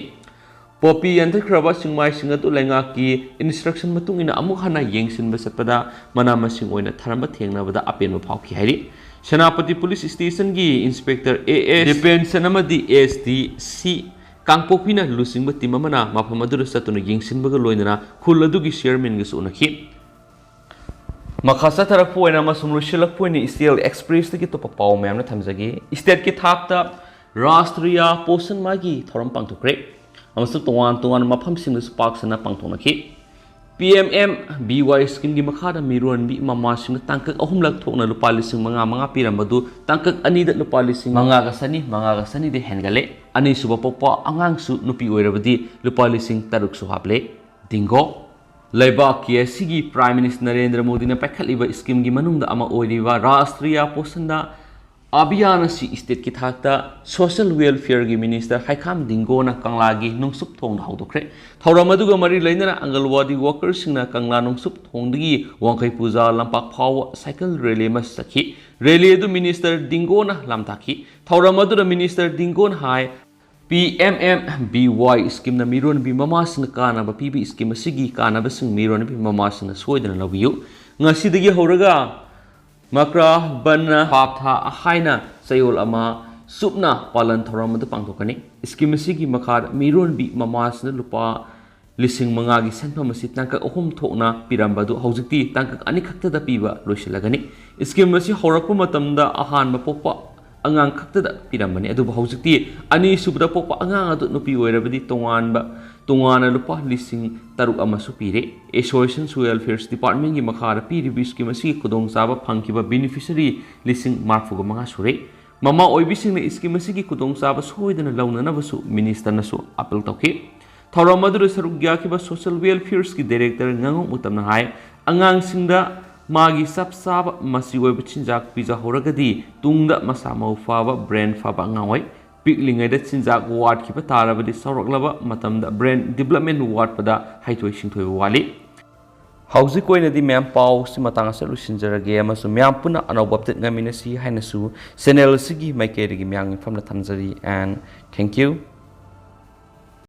ꯄꯣꯄꯤ ꯌꯥꯟꯊꯠꯈ꯭ꯔꯕ ꯆꯤꯡꯃꯥꯏꯁꯤꯡ ꯑꯗꯨ ꯂꯩꯉꯥꯛꯀꯤ instruction ꯃꯇꯨꯡ ꯏꯟꯅ ꯑꯃꯨꯛ ꯍꯟꯅ ꯌꯦꯡꯁꯤꯟꯕ ꯆꯠꯄꯗ ꯃꯅꯥ ꯃꯁꯤꯡ ꯑꯣꯏꯅ ꯊꯥꯔꯝꯕ ꯊꯦꯡꯅꯕꯗ ꯑꯄꯦꯟꯕ ꯐꯥꯎꯈꯤ ꯍꯥꯏꯔꯤ꯫ ꯁꯦꯅꯥꯄꯇꯤ police station ꯒꯤ inspector A S ꯗꯤꯄꯦꯟꯁꯟ ꯑꯃꯗꯤ S D C ꯀꯥꯡꯄꯣꯛꯄꯤꯅ ꯂꯨꯆꯤꯡꯕ team ꯑꯃꯅ ꯃꯐꯝ ꯑꯗꯨꯗ ꯆꯠꯇꯨꯅ ꯌꯦꯡꯁꯤꯟꯕꯒ ꯂꯣꯏꯅꯅ ꯈꯨꯜ ꯑꯗꯨꯒꯤ chairman ꯒꯁꯨ ꯎꯅꯈꯤ꯫ ꯃꯈꯥ ꯆꯠꯊꯔꯛꯄ ꯑꯣꯏꯅ ꯑꯃꯁꯨꯡ ꯂꯣꯏꯁꯤꯜꯂꯛꯄ ꯑꯣꯏꯅ East L Express ꯇꯒꯤ ꯑꯇꯣꯞꯄ ꯄꯥꯎ ꯃꯌꯥꯝꯅ ꯊꯝꯖꯒꯦ꯫ State ꯀꯤ ꯊꯥꯛꯇ ꯔꯥꯁꯇ꯭ꯔꯤꯌꯥ ꯄꯣꯁꯟ ꯃꯥꯍꯒꯤ ꯊꯧꯔꯝ ꯄꯥꯡꯊꯣꯛꯈ꯭ꯔꯦ ꯑꯃꯁꯨꯡ ꯇꯣꯉꯥꯟ ꯇꯣꯉꯥꯟꯕ ꯃꯐꯝꯁꯤꯡꯗꯁꯨ ꯄꯥꯛ ꯁꯟꯅ ꯄꯥꯡꯊꯣꯛꯅꯈꯤ꯫ P M M B Y scheme ꯒꯤ ꯃꯈꯥꯗ ꯃꯤꯔꯣꯟꯕꯤ ꯃꯃꯥꯁꯤꯡꯅ ꯇꯥꯡꯀꯛ ꯑꯍꯨꯝꯂꯛ ꯊꯣꯛꯅ ꯂꯨꯄꯥ ꯂꯤꯁꯤꯡ ꯃꯉꯥ ꯃꯉꯥ ꯄꯤꯔꯝꯕꯗꯨ ꯇꯥꯡꯀꯛ ꯑꯅꯤꯗ ꯂꯨꯄꯥ ꯂꯤꯁꯤꯡ ꯃꯉꯥꯒ ꯆꯅꯤ, ꯃꯉꯥꯒ ꯆꯅꯤꯗꯤ ꯍꯦꯟꯒꯠꯂꯦ꯫ ꯑꯅꯤꯁꯨꯕ ꯄꯣꯛꯄ ꯑꯉꯥꯡꯁꯨ ꯅꯨꯄꯤ ꯑꯣꯏꯔꯕꯗꯤ ꯂꯨꯄꯥ ꯂꯤꯁꯤꯡ ꯇꯔꯨꯛꯁꯨ ꯍꯥꯞꯂꯦ꯫ ꯗꯤꯡꯒꯣ꯫ ꯂꯩꯕꯥꯛꯀꯤ ꯑꯁꯤꯒꯤ Prime Minister ꯅꯔꯦꯟꯗ꯭ꯔ ꯃꯣꯗꯤꯅ ꯄꯥꯏꯈꯠꯂꯤꯕ scheme ꯒꯤ ꯃꯅꯨꯡꯗ ꯑꯃ ꯑꯣꯏꯔꯤꯕ ꯔꯥꯁꯇ꯭ꯔꯤꯌꯥ ꯄꯣꯁꯟꯗ ꯑꯚꯤꯌꯥꯟ ꯑꯁꯤ state ꯀꯤ ꯊꯥꯛꯇ social welfare ꯒꯤ minister ꯍꯩꯈꯥꯝ ꯗꯤꯡꯒꯣꯅ ꯀꯪꯂꯥꯒꯤ ꯅꯨꯡꯁꯨꯞ ꯊꯣꯡꯗ ꯍꯧꯗꯣꯛꯈ꯭ꯔꯦ꯫ ꯊꯧꯔꯝ ꯑꯗꯨꯒ ꯃꯔꯤ ꯂꯩꯅꯅ ꯑꯪꯒꯜꯋꯥꯗꯤ worker ꯁꯤꯡꯅ ꯀꯪꯂꯥ ꯅꯨꯡꯁꯨꯞ ꯊꯣꯡꯗꯒꯤ ꯋꯥꯡꯈꯩ ꯄꯨꯖꯥ ꯂꯝꯄꯥꯛ ꯐꯥꯎꯕ cycle rally ꯑꯃ ꯆꯠꯈꯤ꯫ Rally ꯑꯗꯨ minister ꯗꯤꯡꯒꯣꯅ ꯂꯥꯝꯊꯥꯛꯈꯤ꯫ ꯊꯧꯔꯝ ꯑꯗꯨꯗ minister ꯗꯤꯡꯒꯣꯅ ꯍꯥꯏ, P M M B Y scheme ꯅ ꯃꯤꯔꯣꯟꯕꯤ ꯃꯃꯥꯁꯤꯡꯅ ꯀꯥꯟꯅꯕ ꯄꯤꯕ scheme ꯑꯁꯤꯒꯤ ꯀꯥꯟꯅꯕꯁꯤꯡ ꯃꯤꯔꯣꯟꯕꯤ ꯃꯃꯥꯁꯤꯡꯅ ꯁꯣꯏꯗꯅ ꯂꯧꯕꯤꯌꯨ꯫ ꯉꯁꯤꯗꯒꯤ ꯍꯧꯔꯒ ꯃꯀ꯭ꯔꯥ ꯕꯟꯅ ꯄꯥꯞꯊꯥ ꯍꯥꯏꯅ ꯆꯌꯣꯜ ꯑꯃ ꯆꯨꯞꯅ ꯄꯥꯂꯟ ꯊꯧꯔꯝ ꯑꯗꯨ ꯄꯥꯡꯊꯣꯛꯀꯅꯤ꯫ Scheme ꯑꯁꯤꯒꯤ ꯃꯈꯥꯗ ꯃꯤꯔꯣꯟꯕꯤ ꯃꯃꯥꯁꯤꯡꯅ ꯂꯨꯄꯥ ꯂꯤꯁꯤꯡ ꯃꯉꯥꯒꯤ ꯁꯦꯟꯐꯝ ꯑꯁꯤ ꯇꯥꯡꯀꯛ ꯑꯍꯨꯝ ꯊꯣꯛꯅ ꯄꯤꯔꯝꯕ ꯑꯗꯨ ꯍꯧꯖꯤꯛꯇꯤ ꯇꯥꯡꯀꯛ ꯑꯅꯤ ꯈꯛꯇꯗ ꯄꯤꯕ ꯂꯣꯏꯁꯤꯜꯂꯒꯅꯤ꯫ Scheme ꯑꯁꯤ ꯍꯧꯔꯛꯄ ꯃꯇꯝꯗ ꯑꯍꯥꯟꯕ ꯄꯣꯛꯄ ꯑꯉꯥꯡ ꯈꯛꯇꯗ ꯄꯤꯔꯝꯕꯅꯤ, ꯑꯗꯨꯕꯨ ꯍꯧꯖꯤꯛꯇꯤ ꯑꯅꯤꯁꯨꯕꯗ ꯄꯣꯛꯄ ꯑꯉꯥꯡ ꯑꯗꯨ ꯅꯨꯄꯤ ꯑꯣꯏꯔꯕꯗꯤ ꯇꯣꯉꯥꯟꯕ, ꯇꯣꯉꯥꯟꯅ ꯂꯨꯄꯥ ꯂꯤꯁꯤꯡ ꯇꯔꯨꯛ ꯑꯃꯁꯨ ꯄꯤꯔꯦ꯫ Association Welfare Department ꯀꯤ ꯃꯈꯥꯗ ꯄꯤꯔꯤꯕ scheme ꯑꯁꯤꯒꯤ ꯈꯨꯗꯣꯡꯆꯥꯕ ꯐꯪꯈꯤꯕ beneficiary ꯂꯤꯁꯤꯡ ꯃꯔꯤꯐꯨꯒ ꯃꯉꯥ ꯁꯨꯔꯦ꯫ ꯃꯃꯥ ꯑꯣꯏꯕꯤꯁꯤꯡꯅ scheme ꯑꯁꯤꯒꯤ ꯈꯨꯗꯣꯡꯆꯥꯕ ꯁꯣꯏꯗꯅ ꯂꯧꯅꯅꯕꯁꯨ minister ꯅꯁꯨ appeal ꯇꯧꯈꯤ꯫ ꯊꯧꯔꯝ ꯑꯗꯨꯗ ꯁꯔꯨꯛ ꯌꯥꯈꯤꯕ Social Welfare ꯀꯤ director ꯉꯥꯉꯣꯝ ꯎꯇꯝꯅ ꯍꯥꯏ, ꯑꯉꯥꯡꯁꯤꯡꯗ ꯃꯥꯒꯤ ꯆꯞ ꯆꯥꯕ ꯃꯆꯤ ꯑꯣꯏꯕ ꯆꯤꯟꯖꯥꯛ ꯄꯤꯖꯍꯧꯔꯒꯗꯤ ꯇꯨꯡꯗ ꯃꯁꯥ ꯃꯎ ꯐꯕ, brain ꯐꯕ ꯑꯉꯥꯡ ꯑꯣꯏ꯫ ꯄꯤꯛꯂꯤꯉꯩꯗ ꯆꯤꯟꯖꯥꯛ ꯋꯥꯠꯈꯤꯕ ꯇꯥꯔꯕꯗꯤ ꯆꯥꯎꯔꯛꯂꯕ ꯃꯇꯝꯗ brain development ꯋꯥꯠꯄꯗ ꯍꯩꯊꯣꯏ ꯁꯤꯡꯊꯣꯏꯕ ꯋꯥꯠꯂꯤ꯫ ꯍꯧꯖꯤꯛ ꯑꯣꯏꯅꯗꯤ ꯃꯌꯥꯝ ꯄꯥꯎꯁꯤ ꯃꯇꯥꯡ ꯑꯁꯤꯗ ꯂꯣꯏꯁꯤꯟꯖꯔꯒꯦ ꯑꯃꯁꯨꯡ ꯃꯌꯥꯝ ꯄꯨꯟꯅ ꯑꯅꯧꯕ update ꯉꯥꯏꯃꯤꯟꯅꯁꯤ ꯍꯥꯏꯅꯁꯨ channel ꯑꯁꯤꯒꯤ ꯃꯥꯏꯀꯩꯗꯒꯤ ꯃꯌꯥꯝꯒꯤ ꯃꯐꯝꯗ ꯊꯝꯖꯔꯤ꯫ And thank you.